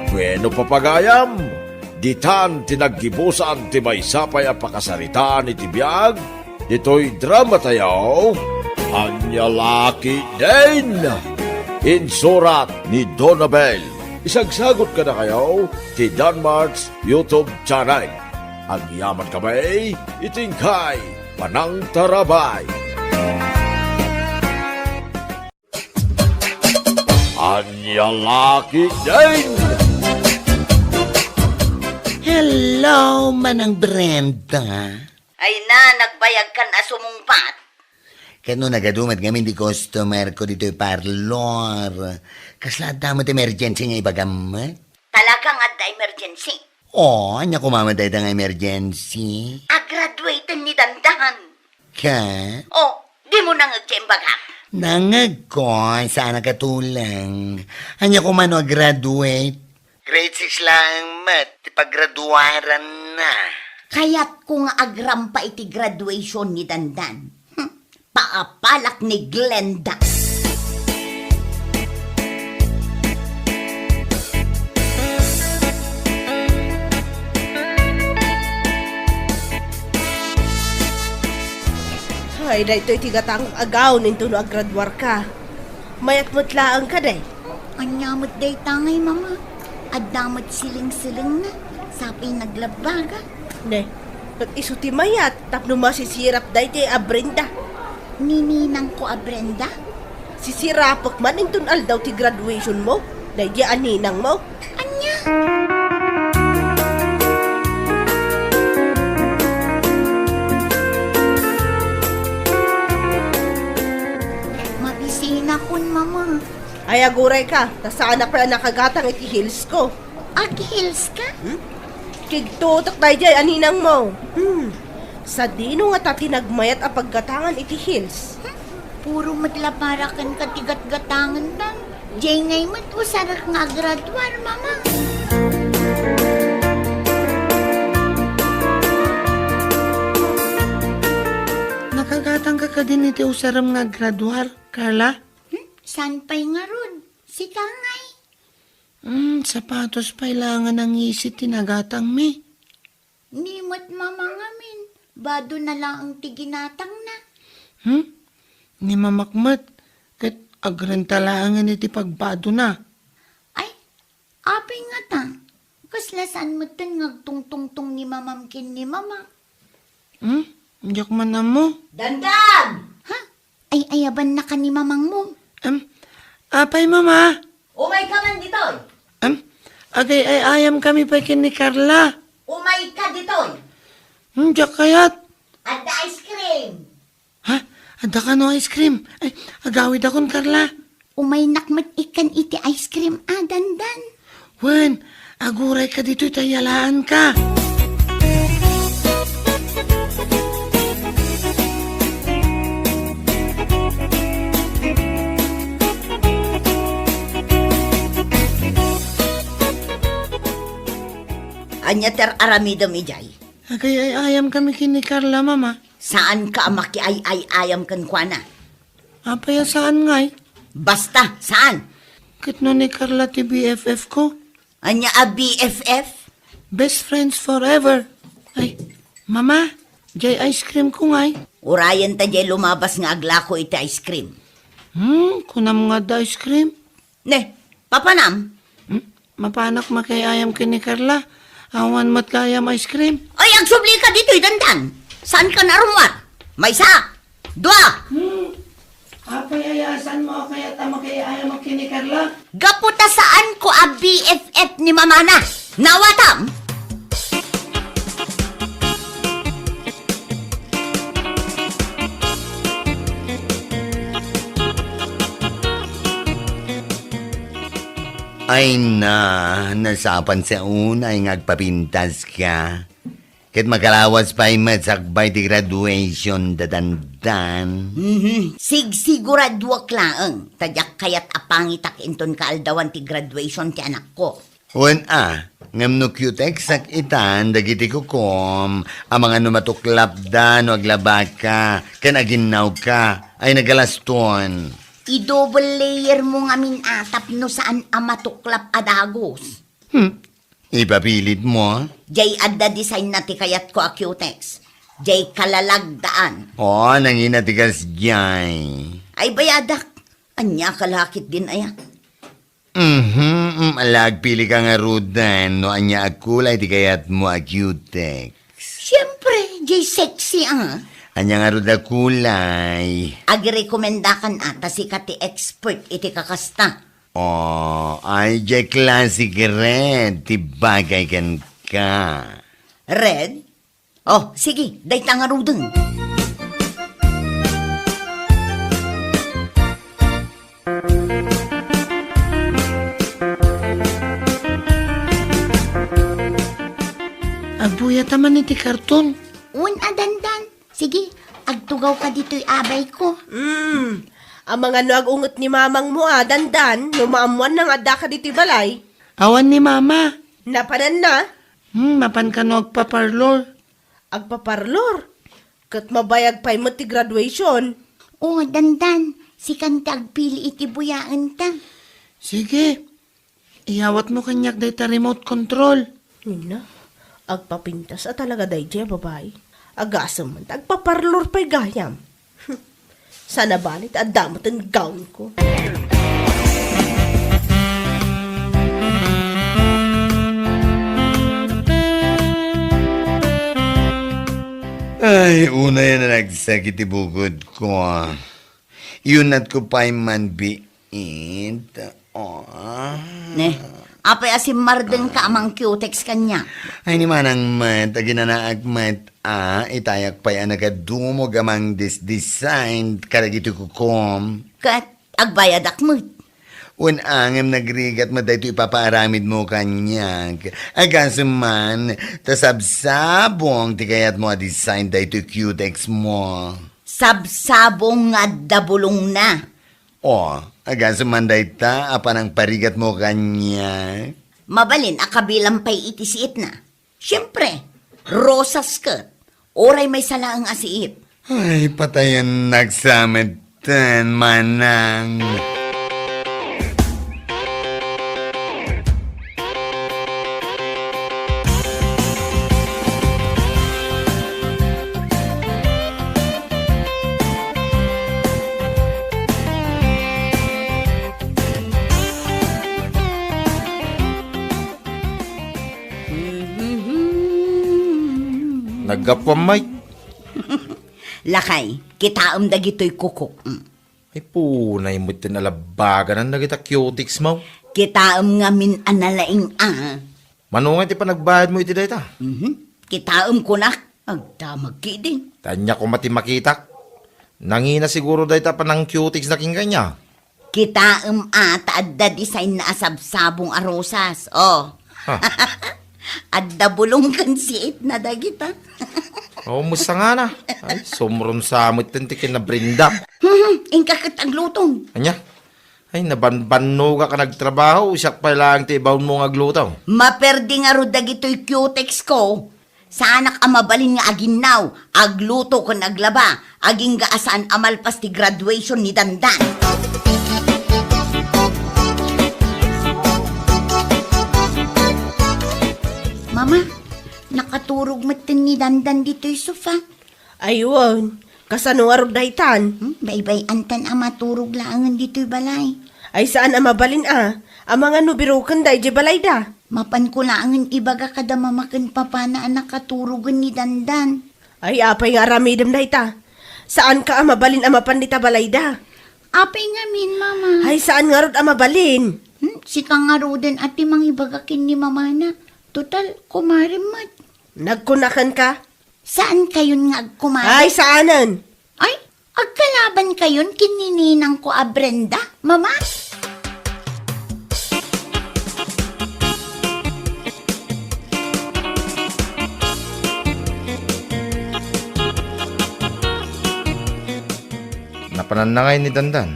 Bueno, papagayam, ditan ti naggibusan ti maysa pay a pakasaritaan iti biag ditoy dramatayo, Ania La Ketdin. Insurat ni Donabel. Isagsagot kadakayo ti Danmart's YouTube channel. Agyaman kami iti inkay panangtarabay. Ania La Ketdin. Hello, Manang Brenda. Ay na, nagbayag kan a sumungbat. Ket no nagadu met ngamin ti customer ko ditoy parlor, kasla adda met emergency nga ibagam met? Talagang adda emergency? O, ania koma met dayta nga emergency? Agraduaten ni Dandan. Ka? O, dimo nangeg ti imbagak? Nangegko, saan a katuleng. Ania koma no agraduate? Grade six laeng met ti paggraduaranna. Kayatko nga agrampa iti graduation ni Dandan. Hmm, paapalak ni Glenda. Ay, daytoy ti gatang a gown intono agraduarka. Mayat met laeng kadi. Ania met dayta ngay, Mama? Adda met siling-silingna. Sapay naglabbaga. Ne, ket isu ti mayat tapno masisirap daydi a Brenda. Ni ninangko a Brenda? Sisirapek man inton aldaw ti graduation mo, daydi a ninang mo. Ania? Mabisinakon, Mama. Ay, agurayka, ta saanak pay a nakagatang iti heels ko. Ag-heels ka? Hmm? Kigtutok daydi a ninang mo. Hmm. Sadino ngata ti nagmayat a paggatangan iti heels? Hmm? Puro met la para kenka ti gatgatangendan. Diay ngay met usarek nga agraduar, Mama. Nakagatangka kadin iti usarem nga agraduar, Carla? Hmm? Saan pay ngarud? Sika ngay? Hmm, sapatos pay laeng a nangisi ti nagatangmi. Ni met Mama ngamin, badona laeng ti ginatangna. Hmm? Ni Mamak met, ket agrenta laengen iti pagbadona. Ay, apay ngata? Kasla saan metten nga agtungtungtong ni Mamam ken ni Mamak? Hmm? Diak man ammo. Dandan! Ha? Ay-ayabannaka ni Mamangmo? Em, apay, Mama? Umayka man ditoy. Em, agay-ay-ayamkami pay ken ni Carla. Umayka ditoy. Hmm, diak kayat. Adda ice cream. Ha? Adda kano ice cream? Ay, agawidakon, Carla. Umaynak met ikkan iti ice cream a, Dandan. Wen, agurayka ditoy ta iyalaanka. Ania ti ar-aramidem idiay? Agay-ay-ayamkami ken ni Carla, Mama. Saanka a makiay-ay-ayam kenkuana. Apay a saan ngay? Basta, saan? Ket no ni Carla ti B F F ko? Ania a B F F? Best friends forever. Ay, Mama, diay ice cream ko ngay. Urayen ta diay lumabas nga aglako iti ice cream. Hmm, kunam nga adda ice cream? Ne, papanam? Hmm? Mapanak makiay-ayam ken ni Carla. Awan met gayam ice cream. Ay, agsublika ditoy, Dandan. Saanka a rummuar? Maysa, dua. Hmm. Apay aya a saanmo a kayat a makiay-ayam ken ni Carla? Gapu ta saanko a B F F ni mamana. Nawatam? Ay na, nasapan sa unay nga agpapintas ka. Ket makalawas pay met sakbay ti graduation da Dandan. Mhm. Sigsiguraduak laeng, ta diak kayat a pangitak inton kaaldawan ti graduation ti anakko. Wen a, ngem no cutex-ak itan dagiti kukom, amangan no matuklapda no aglabaka ken aginnawka, ay nagalaston. I-double layer mo ngamin a tapno saan a matuklap a dagus. Hmm, ipapilitmo? Jay adda design na ti kayatko a cutex. Jay kalalagdaan. O, nangina ti kasjay. Ay bayadak. Ania ka lakit din aya? Mhm, mm, ala, agpilika ngaruden no ania a kulay ti kayatmo a cutex. Siempre, jay sexy a. Ania ngarud a kulay? Agirekomendakan a ta sika ti expert iti kakasta. O, ay jay classic red ti bagay kenka. Red? O, sige, dayta ngaruden. Agbuyata man iti karton. Wen a, Dandan. Sige, agtugawka ditoy abayko. Hmm, amangan no agunget ni mamangmo a, Dandan, no maammoanna nga addaka ditoy balay. Awan ni mama. Napananna? Hmm, mapan kano agpaparlor. Agpaparlor? Ket mabayag pay met ti graduation. O, Dandan, sikan ti agpili iti buyaenta. Sige, iyawatmo kaniak dayta remote control. Nina, agpapintas a talaga daydiay a babai. Agasem man ta agpaparlor pay gayam. Saan a bale ti adda met ti gownko. Ay, unay a nanagsakit ti bukodko. Iyunatko pay man biit. O. Ne, apay a simmardengka a mangcutex kaniak? Ay, ni manang met, aginanaak met a, itayak pay a nakadumog a mangdisdesign kadagiti kukom. Ket agbayadak met. Wen a, ngem nagrigat met daytoy ipapaaramidmo kaniak. Agasem man, ta sabsabong ti kayatmo a design daytoy cutex mo. Sabsabong nga adda bulongna. O, agasem man dayta a panangparigatmo kaniak. Mabalin a kabilang pay iti siitna. Siempre, rosas ket. Uray maysa laeng a siit. Ay, patayennak sa metten, manang. Naggapuam, Mike. Lakay, kitaem dagitoy kukok. Mm. Ay, punay met ti nalabaganan dagita cutex mo. Kitaem ngamin a nalaing a. Mano nga ti panagbayadmo iti dayta? Mhm. Kitaem kunak, agdamag ketdin. Ania koma ti makitak? Nangina siguro dayta panang-cutex na ken kaniak. Kitaem a ta adda design na a sabsabong a rosas. O. Ha. Adda bulong ken siit na dagita. O, musangana. Ay, sumrumsa met ti kinabrinda. Mhm, inka ket aglutom. Ania? Ay, nabanbannogak a nagtrabaho, siak pay laeng ti ibaonmo nga agluto. Maperdi ngarud dagitoy cutex ko. Saanak a mabalin nga aginnaw, agluto ken aglaba, agingga a saan a malpas ti graduation ni Dandan. Mama, nakaturog metten ni Dandan ditoy sofa. Ay wen, kasano ngarud daytan? Hmm, baybay-antan a maturog laengen ditoy balay. Ay saan a mabalin a, amangan no biroken daydiay balayda. Mapanko laengen ibaga kada mama ken papana a nakaturogen ni Dandan. Ay apay nga aramidem dayta? Saanka a mabalin a mapan dita balayda. Apay ngamin, mama? Ay saan ngarud a mabalin? Hmm, sika ngaruden a ti mangibaga ken ni mamana. Total, kumarem met. Nagkunakenka? Saankayon nga agkumari? Ay, saanen? Ay, agkalabankayon ken ni ninangko a Brenda, Mama? Napananna ngay ni Dandan?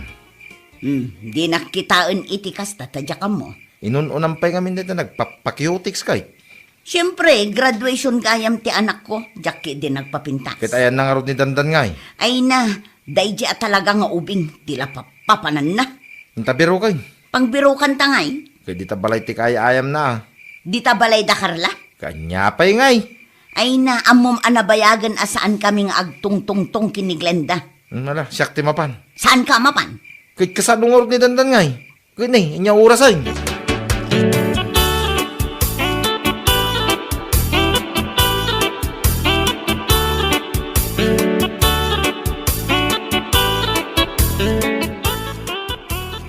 Hmm, dinak kitaen iti kasta ta diak ammo. Inun-unam pay ngamin dayta nagpapakiutikskay. Siempre, graduation gayam ti anakko, diak ketdi nagpapintas. Ket ayanna ngarud ni Dandan ngay? Ay na, daydi a talaga nga ubing ti la papapananna. Inta birokay? Pangbirokanta ngay? Ket dita balay ti kaay-ayamna a. Dita balay da Carla? Ket ania pay ngay? Ay na, ammom a nabayagen a saankami nga agtungtungtong ken ni Glenda. Hmm, ala, siak ti mapan. Saanka a mapan? Ket kasano ngarud ni Dandan ngay? Ket ni, ania orasen?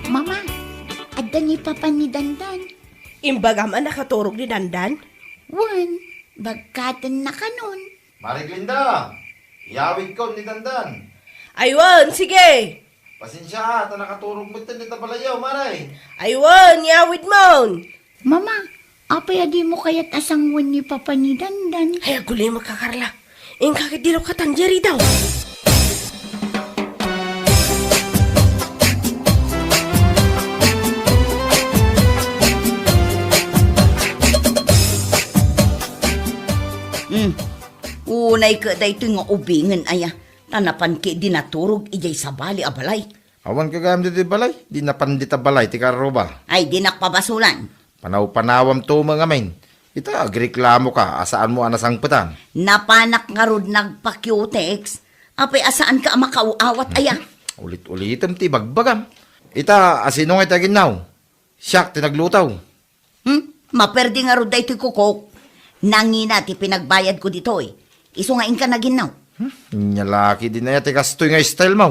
Mama, adda ni Papa ni Dandan. Imbagam a nakaturog ni Dandan? Wen, bagkatenna kanon. Mare Glenda, iyawidkon ni Dandan. Ay wen, sige. Pasensia, ta nakaturog metten dita balayyo, Mare. Ay wen, iyawidmon. Mama, apay a dimo kayat a sanguen ni Papa ni Dandan? Ay, agulimek a Carla. Inka ket dino katan diay ridaw. Hmm. Unay ket daytoy nga ubingen aya, ta napan ketdi naturog idiay sabali a balay. Awan gagayam ditoy balay, di napan dita balay ti karuba. Ay, dinak pabasulan. Panaw-panawam to met ngamin. Ita, agreklamoka a saanmo a nasangpetan. Napanak ngarud nagpakiutex, apay a saanka a makaaw-awat aya? Ulit-ulitem ti ibagbagam. Ita, asino ngay ti aginnaw? Siak ti nagluto. Hmm? Maperdi ngarud daytoy kukok. Nangina ti pinagbayadko ditoy. Isu nga inka naginnaw. Hmm? Ania la ketdin aya ti kastoy nga style mo?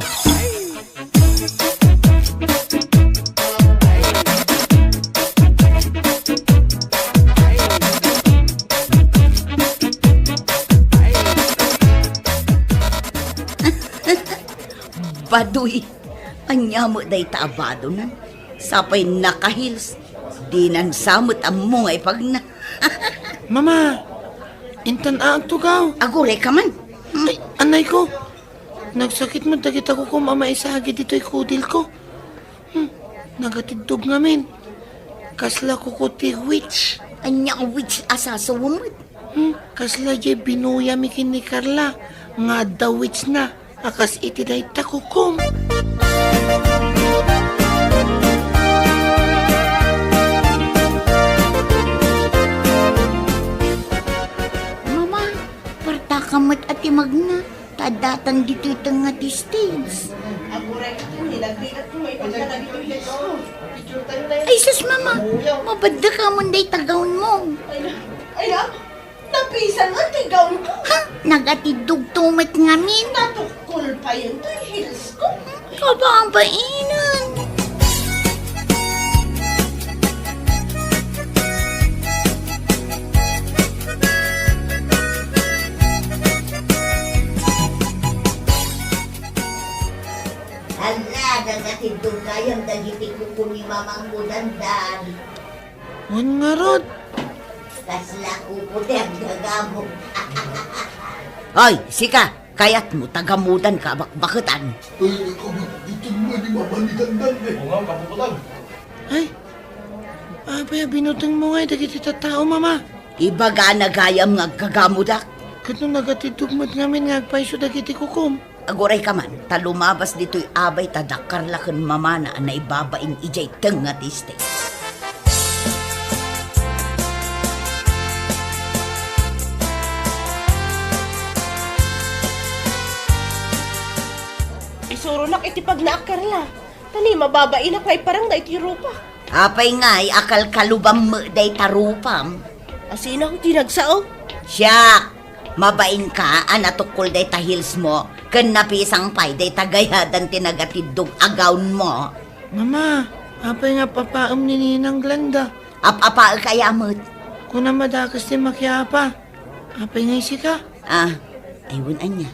Badoy. Ania met dayta a badonan? Sapay naka-heels. Dinan sa met ammo nga ipagna. Mama, intan a agtugaw. Agurayka man. Hmm. Ay, anayko. Nagsakit met dagita kukom a maisagi ditoy kudilko. Hmm, nagatiddog ngamin. Kasla kuko ti witch. Ania a witch a sasawen met? Hmm, kasla diay binuyami ken ni Carla nga adda witch na a kas iti dayta kukom. Mama, partaka met a ti magna. Ta addatan ditoy tengnga ti stage. Aguray ka ken ni, nagbigat ko, maipaga dagitoy heels ko. Ay, sus, Mama! Mabaddaka mon dayta gown mo. Ay, na, ay, na, napisan nga ti gown ko. Ha? Nagatiddog to met ngamin. Natukkol payen toy heels ko. Kababainan. Hala, nagatiddog gayam dagiti kuko ni Mamangko Dandan. Wen ngarud. Kasla kuko ti aggagamok. Ay, sika! Kayatmo ta gamudanka a bakbaketan? Ay, nakabutbuteng met ni Mama ni Dandan, eh. Oo nga, kabukutan. Ay, apay a binutengmo ngay dagiti tattao, Mama? Ibagana gayam nga aggagamudak. Ket no nagatiddog met ngamin nga agpayso dagiti kukom? Agurayka man, ta lumabas ditoy abay ta dakkarla ken mamana a naibabain idiay tengnga ti stage. Isuronak iti pagnaak, Carla. Ta ni mababainak nga iparang daytoy rupak. Apay ngay a kalkalubam met dayta rupam? Asino ti nagsao? Siak! Mabainka a natukkol dayta heels mo, ken napisang pay dayta gayadan ti nagatiddog a gown mo. Mama, apay nga appapaem ni Ninang Glenda? Ap-apaek aya met? Kunam a dakes ti makiapa. Apay nga isika? Ah, ay, wen ania?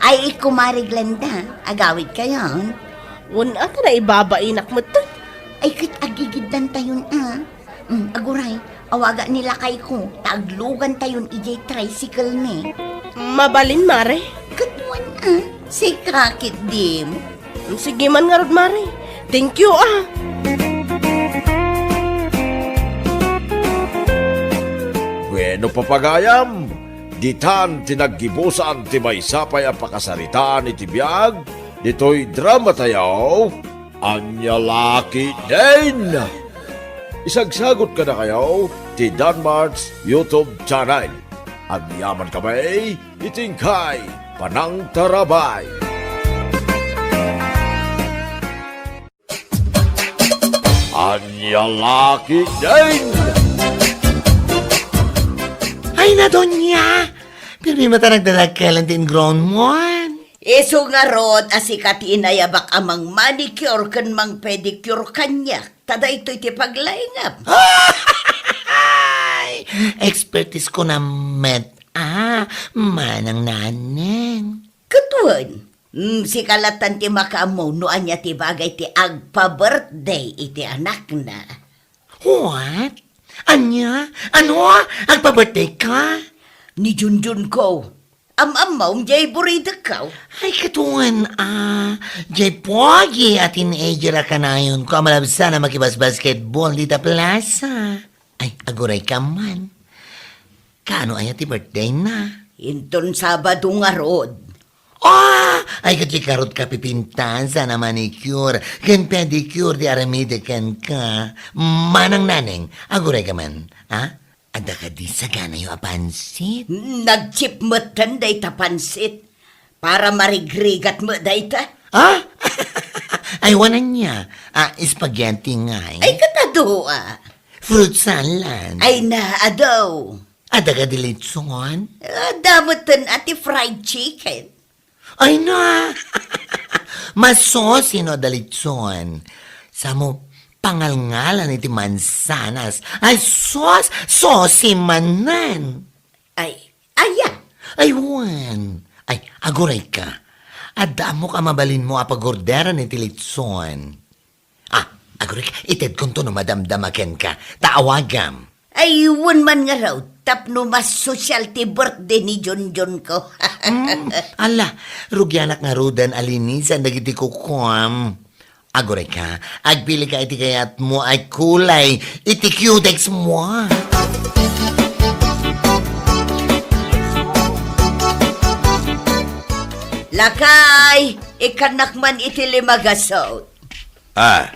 Ay, kumare Glenda, agawidkayon? Wen a, ta naibabainak metten. Ay, ket agigiddantayon a. Mm, aguray, awaga ni lakayko, ta aglugantayon idiay tricycle mi. Mabalin, mare? Ket wen a, sika ketdim. Sige man ngarud, mare. Thank you, ah. Wenno, papagayam, ditan ti naggibusan ti maysa pay a pakasaritaan iti biag ditoy dramatayo, Ania La Ketdin! Isagsagut kadakayo ti Danmart's YouTube channel. Agyamankami iti inkay panangtarabay. Ania La Ketdin! Ay, Nadonia! Pirmi met a nagdadakkel ti ingrown mo. Isu ngarud a sika ti inayabak a mang-manicure ken mang-pedicure kaniak. Ta daytoy ti paglaingam. Ay! Expertise ko na met. Ah, manang naneng. Ketdin. Mm, sika lattan ti makaammo no ania ti bagay ti agpa-birthday iti anakna. What? Ania? Ano? Agpa-birthday ka? Ni Junjun ko. Am-ammom, jay buridek ko. Ay, ketdin, ah. Jay pogi a teenager a kanayonko a malabsan a makibasbasketball dita plaza. Ay, aguray ka man. Kaano aya ti birthday na? Inton Sabado ngarud. Ah! Ay, ket di karot ka pipintasan a manicure ken pedicure ti aramide kenka. Manang naneng, aguray ka man, ha? Adda kadi saganayo a pansit? Nagchip metten dayta pansit. Para marigrigat met dayta. Ah? Ay, wen ania? Ah, spaghetti ngay? Ay, ket adu, ah. Fruit salad? Ay, na, adu. Adda kadi litson? Adda metten a ti fried chicken. Ay na! Masosi no adda litson. Samo pangalngalan iti mansanas. Ay sus! Sosi manen! Ay, aya? Ay wen. Ay, aguray ka. Adda ammok a mabalinmo a pagorderan iti litson. Ah, aguray ka, itedkonto no madamdama kenka. Ta awagam. Ay, wen man ngarud, tapno mas sosyal ti birthday ni Junjun ko. Hmm, ala, rugianak ngaruden a linisan dagiti kukuam. Aguray ka, agpili ka iti kayatmo a kulay iti cutex mo. Lakay, ikkannak man iti lima gasut. Ah,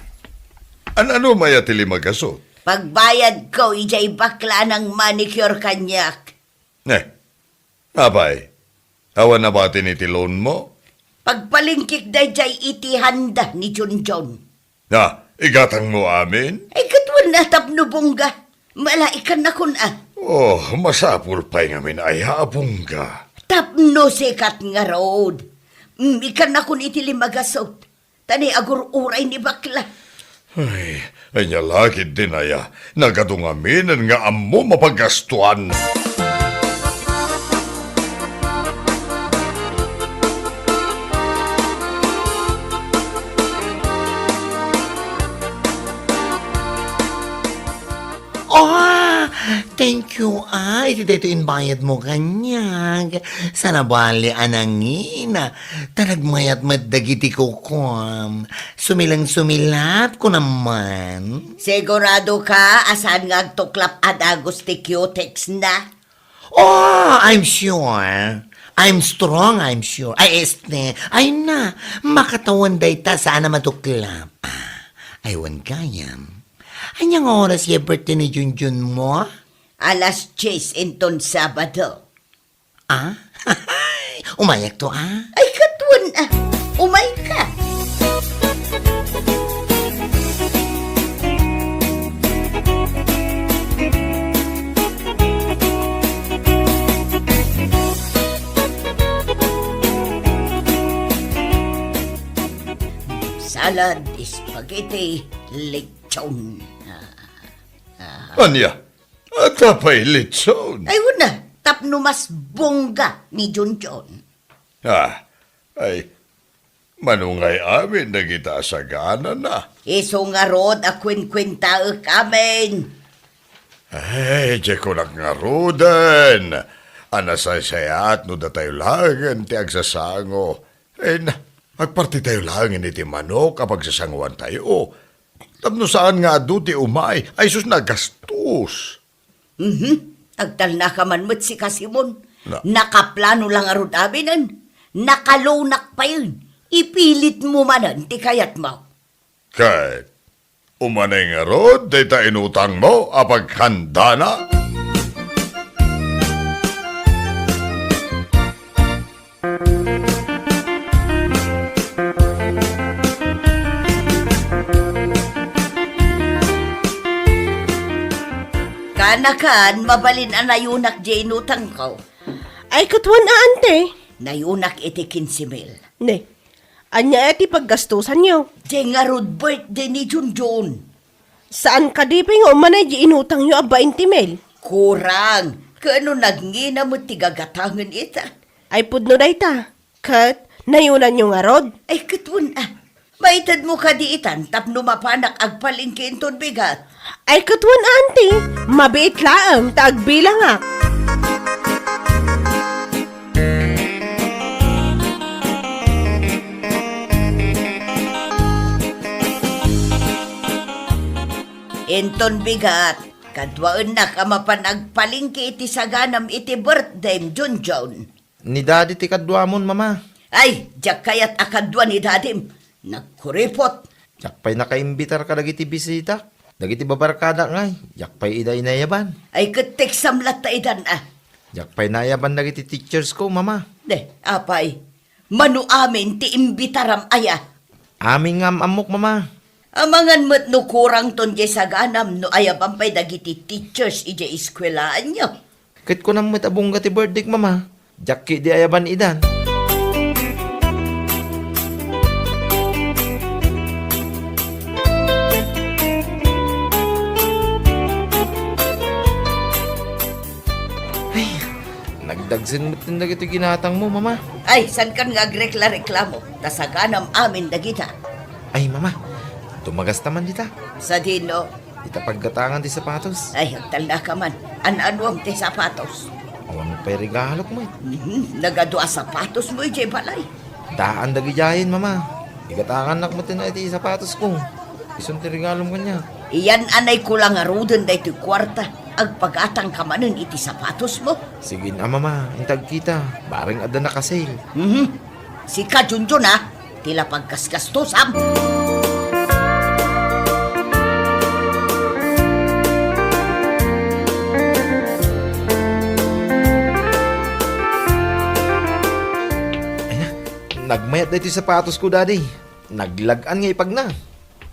an-ano maya ti lima gasut? Pagbayadko idiay bakla a nang-manicure kaniak. Eh, apay, awan nabatin iti loan mo? Pagpalingkik daydiay iti handa ni Junjun. Ah, igatangmo amin? Ay, ket wen a tapno bongga. Mala, ikkannakon a. Oh, masapul pay ngamin aya a bongga. Tapno sikat ngarud. Mm, ikkannakon iti lima gasut. Ta ni agur-uray ni bakla. Ay, ania la ketdin aya, nagadu ngaminen nga ammom a paggastuan. Oh, thank you, ah. Iti daytoy imbayadmo kaniak. Sana bali a nangina. Ta nagmayat met dagiti kukuam. Sumileng-sumilap ko naman. Sigurado ka a saan nga agtuklap a dagus ti cutex na? Oh, I'm sure. I'm strong, I'm sure. Ay, este, ay na, makatawan dayta saan a matuklap. Ah, ay, wen gayam. Ania nga oras ya birthday ni Junjun mo? Alas dies inton Sabado. Ah? Umayak to, ah? Ay, ket wen, ah. Umay ka. Salad, spaghetti, lechon. Ah, ah. Ania? Adda pay lechon? Ay, wen a, tapno mas bongga ni Junjun. Ah, ay, mano ngay amin dagita a saganana? Isu ngarud a kuenkuentaek amin. Ay, di kunak ngaruden a nasaysayaat no datayo laengen ti agsasango. Ay na, agpartitayo laengen iti manok a pagsasangoantayo. Tapno saan nga adu ti umay, ay sus, nagastos. Mhm. Agtalnaka man met sika, Simon. Na- Nakaplano la ngarud aminen. Nakalunak payen. Ipilitmo manen ti kayatmo. Ket umanay ngarud dayta inutangmo a paghandana? Kanakan, mabalin a nayunak diay inutangko. Ay, ket wen a, ante? Nayunak iti kinse mil. Ne, ania ti paggastosanyo? Diay ngarud birthday ni Junjun. Saan kadi pay nga umanay diay inutangyo a bainte mil? Kurang. Ket no nagngina met ti gagatangen ita. Ay, pudno dayta. Ket nayunanyo ngarud? Ay, ket wen a. Maitedmo kadi itan tapno mapanak agpalengke inton bigat? Ay, ket wen a, anti. Mabiit laeng ta agbilangak. Inton bigat, kaduaennak a mapan agpalengke iti saganam iti birthdayem, Junjun. Ni Daddy ti kaduamon, Mama. Ay, diak kayat a kadua ni Dadim. Nagkuripot. Diak pay nakaimbitar kadagiti bisita. Dagiti babarkadak ngay, diak pay ida inayaban. Ay, ket teksam latta idan a. Diak pay naayaban dagiti teachers ko, Mama. De, apay. Mano amin ti imbitaram aya? Amin nga am-ammok, Mama. Amangan met no kurangton diay saganam no ayaban pay dagiti teachers idiay eskuelaanyo. Ket kunam met a bungga ti birthdayk, Mama. Diak ketdi ayaban idan. Ay, nagdagsen met dagiti ginatangmo, Mama. Ay, saankan nga agrekla-reklamo, ta saganam amin dagita. Ay, Mama, tumagasta man dita. Sadino? Ita paggatangan ti sapatos. Ay, agtalnaka man. An-anuam ti sapatos? Awan pay regalok met. Mhm, nagadu a sapatosmo idiay balay. Daan dagidiayen, Mama. Igatangannak met iti sapatosko. Isun ti regalom kaniak. Iyan-anayko la ngaruden daytoy kuarta. Agpagatangka manen iti sapatosmo. Sige a, Mama. Inta agkita. Bareng adda naka-sale. Mhm. Sika, Junjun, a, ti la paggasgastosam. Ay na, nagmayat daytoy sapatosko, Daddy. Naglag-an nga ipagna.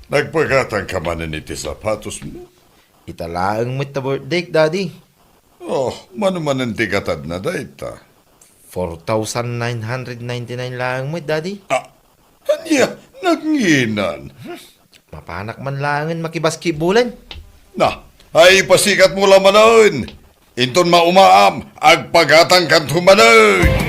Nagpagatangka manen iti sapatosmo? Ita laeng met ta birthdayk, Daddy. Oh, mano manen ti gatadna dayta? Four thousand nine hundred ninety-nine laeng met, Daddy. Ah, ania, nagnginan? Mapanak man laengen makibasketballen. Na, ay, ipasikatmo la manen. Inton maumaam, agpagatangkanto manen.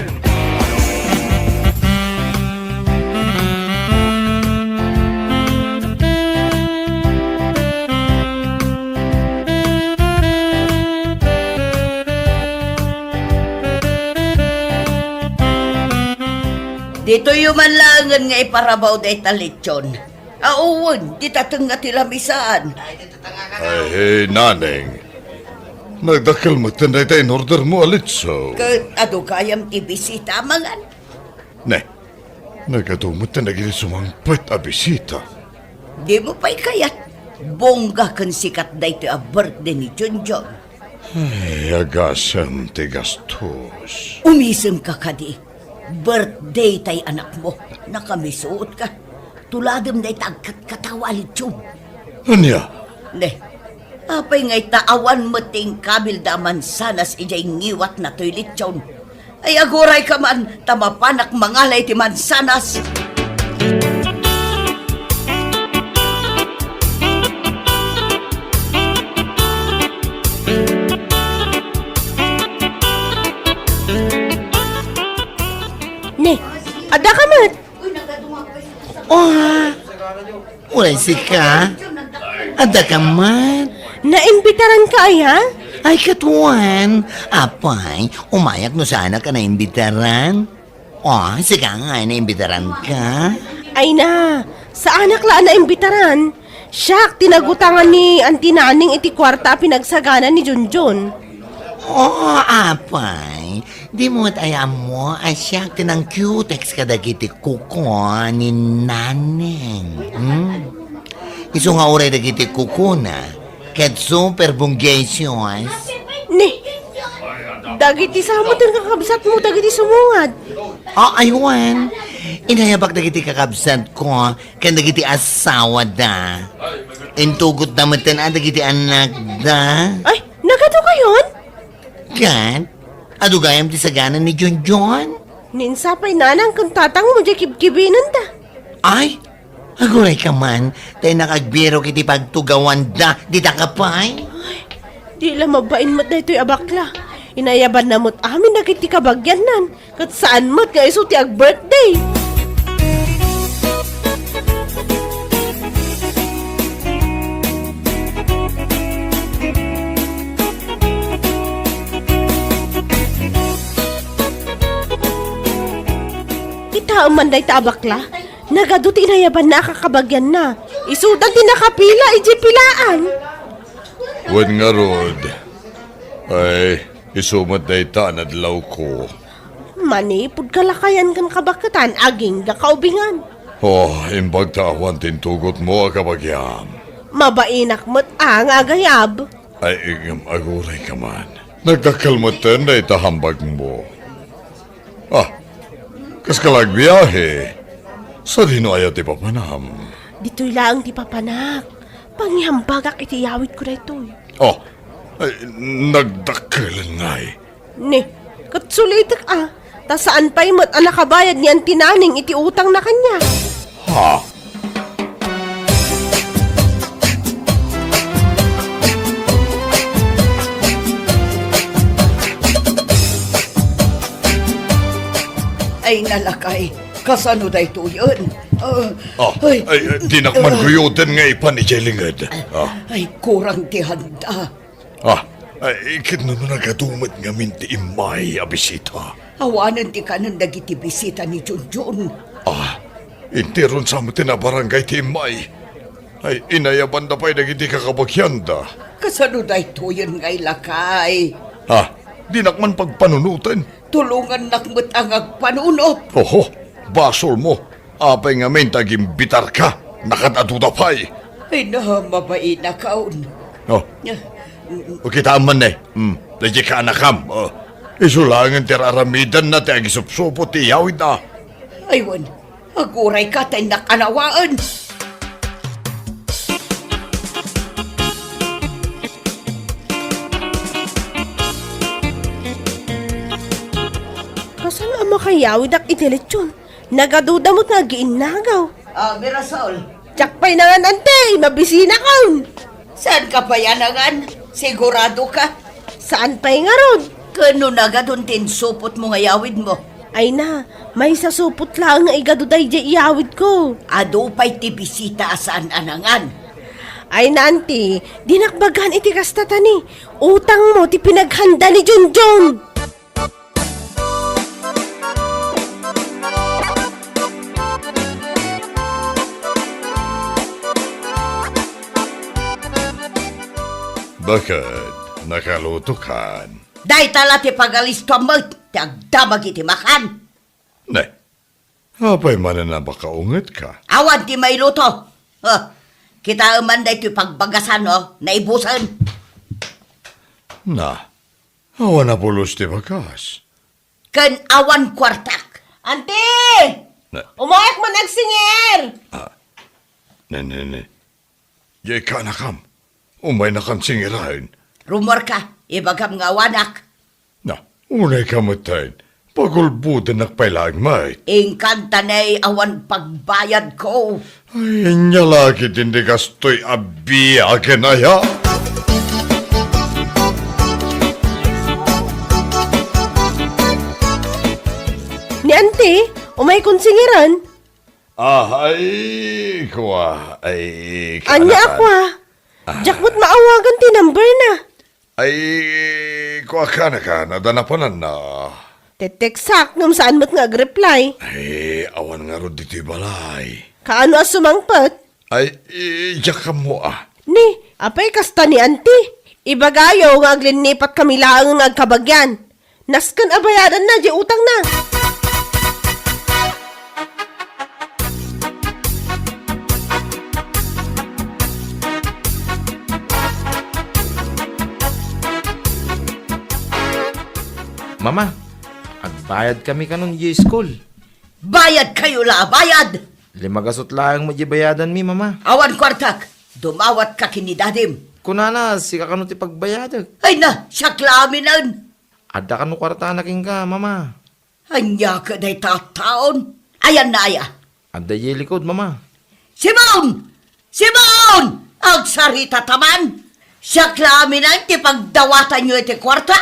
Ditoyyo man laengen nga iparabaw dayta lechon. Awan, dita tengnga ti lamisaan. Ay, Naneng. Nagdakkel metten dayta in-ordermo a lechon. Ket adu gayam ti bisita a mangan. Ne, nagadu metten dagiti sumangpet a bisita. Dimo pay kayat, bongga ken sikat daytoy a birthday ni Junjun. Ay, agasem ti gastos. Umisemka kadi. Birthday tay anakmo. Nakamisuotka. Tuladem dayta agkatkatawa a lechon. Ania? Ne, apay ngay ta awan met ti inkabilda a mansanas idiay ngiwatna toy lechon? Ay, agurayka man, ta mapanak mangala iti mansanas. Ne, adda ka met? Oh, uray sika? Adda ka met? Naimbitaran ka aya? Ay, katuan. Apay, umayak no saanak a naimbitaran. Oh, sika nga, naimbitaran ka? Ay na, saanak la a naimbitaran. Siak, ti nagutangan ni Auntie Naning iti kuarta a pinagsagana ni Junjun. Oh, apay, dimo met aya ammo a siak ti nangkiutex kadagiti kuko ni Naneng. Hmm? Isu nga uray dagiti kukona, ket super bonggacious. Ni, dagiti sa met ti kakabsatmo dagiti sumungad. Ah, aywan. Inayabak dagiti kakabsatko ken dagiti asawada. Intugotda metten a dagiti anakda. Ay, nagadu kayon? Ket, adu gayam ti sagana ni Junjun? Ni insa pay nanang ken tatangmo diay kibkibinenda. Ay, aguray ka man, ta innak agbirok iti pagtugawanda, dita ka pay? Ay, di la mabain met daytoy a bakla. Inayabanna met amin dagiti kabagiannan, ket saan met nga isu ti ag-birthday. Kitaem man dayta a bakla, nagadu ti inayabanna a kakabagianna. Isudan ti nakapila idiay pilaan. Wen ngarud, ay, isu met dayta a nadlawko. Manipud kalakayan ken kabaketan, agingga kaubingan. Oh, imbag ta awan ti intugotmo a kabagiam. Mabainak met a nga agayab. Ay, ngem aguray ka man. Nagdakkel metten dayta hambagmo. Ah, kas ka la agbiahe? Sadino aya ti papanam? Ditoy laeng ti papanak. Pangihambagak iti yawidko daytoy. Oh, ay, nagdakkelen ngay. Ni, ket sulitek a, ta saan pay met a nakabayad ni Auntie Naneng iti utangna kaniak. Ha? Ay, nalakay. Kasano daytoyen? Ah, Ah, ay, ay, ay, dinak man ah, guyoden nga ipan idiay linged. Ah. Ay, kurang ti handa. Ah, ay, ket no nagadu met ngamin ti immay a bisita? Awanen ti kanen dagiti bisita ni Junjun. Ah, interon sa met ti nabarangay ti immay. Ay, inayabanda pay dagiti kakabagianda. Kasano daytoyen nga ilakay? Ah, dinak man pagpanunoten. Tulongannak met a nga agpanunot. Oho, basolmo. Apay ngamin ta agimbitarka? Nakaad-aduda pay. Ay na, mabainakon. Oh. Ah, O, kitaem man ne. Hmm, daydiay kaanakam. Oh. Isu laengen ti ar-aramidenna ti agisupsupot ti iyawidna. Ay wen, aguray ka ta innak anawaen. Kasano a makayawidak iti lechon? Nagaduda met nga agiinnagaw. Ah, Mirasol. Diak pay nangan, anti, mabisinakon. Saan ka pay a nangan? Sigurado ka? Saan pay ngarud? Ken no nagadun ti insupotmo nga yawidmo? Ay na, maysa supot laeng nga igadu daydiay iyawidko. Adu pay ti bisita a saan a nangan. Ay na, anti, dinak bagaan iti kasta ta ni. Utangmo ti pinaghanda ni Junjun. Bakit? Nakalutokan? Dayta la ti pagalistoam met ti agdamag iti makan. Ne, apay manen a makaungetka? Awan ti mailuto. Huh, kitaem man daytoy pagbagasan, oh, naibusen. Na, awan a pulos ti bagas. Ken awan kuartak. Anti! Na- Umayek man agsingir! Ah, ne, ne, ne. Diay kaanakam. Umaynakan singiraen. Rummuarka, ibagam nga awanak. Na, unayka metten. Pagulbodennak pay laeng met. Inkanta ne awan pagbayadko. Ay, ania la ketdin ti kastoy a biagen aya? Ni Anti, umaykon singiran? Ah, ay, kua, ay, Ania a kaanakan. Kua? Ah. Diak met maawagan ti number na. Ay, kua, kaanakan, adda napananna. Teteksak, ngem saan met nga agreply. Ay, awan ngarud ditoy balay. Kaano a sumangpet? Ay, i-, diak ammo, ah. Ni, apay kasta ni Anti? Ibagayo nga aglinnipat kami laeng nga agkabagian. Nasken a bayadanna diay utangna. Mama, agbayad kami kanon diay school. Bayad kayo la, bayad! Lima gasut laeng met diay bayadanmi, Mama. Awan kuartak. Dumawatka ken ni dadim. Kunana, sika kano ti pagbayadek. Ay na, siak la aminen. Adda kano kuartana kenka, Mama? Ania kadi dayta a taon? Ayanna aya? Adda idiay likod, Mama. Simon! Simon! Agsarita ta man! Siak la aminen ti pagdawatanyo iti kuarta?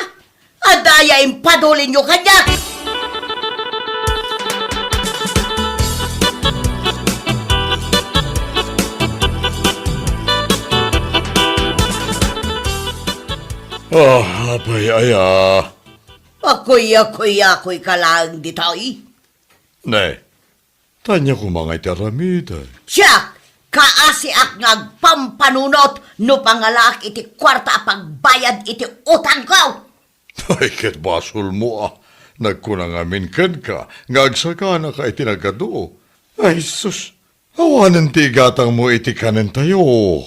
Adda aya impadulinyo kaniak? Ah, apay aya? Akuyakuyakoyka laeng ditoy. Ne, ania koma nga iti aramidek? Siak, kaasiak nga agpampanunot no pangalaak iti kuarta a pagbayad iti utangko. Ay, ket basolmo a. Nagkuna ngamin kenka nga agsaganaka iti nagadu. Ay, sus, awanen ti igatangmo iti kanentayo.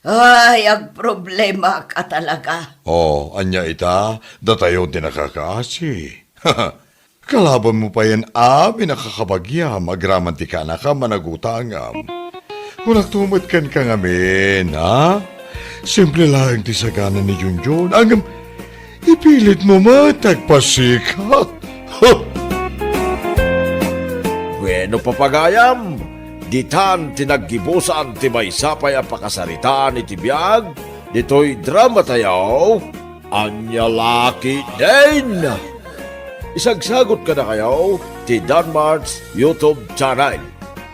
Ay, agproblemak a talaga. Oh, ania ita? Datayo ti nakakaasi. Kalabanmo payen amin a kakabagiam agraman ti kanakam a nagutangam. Kunakto met kenka ngamin, ha? Simple laeng ti sagana ni Junjun. Ngem ipilitmo met agpasikat. Bueno, papagayam, ditan ti naggibusan ti maysa pay a pakasaritaan iti biag ditoy dramatayo, Ania La Ketdin! Isagsagut kadakayo ti Danmart's YouTube channel.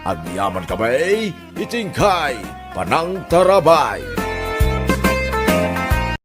Agyamankami iti inkay panangtarabay.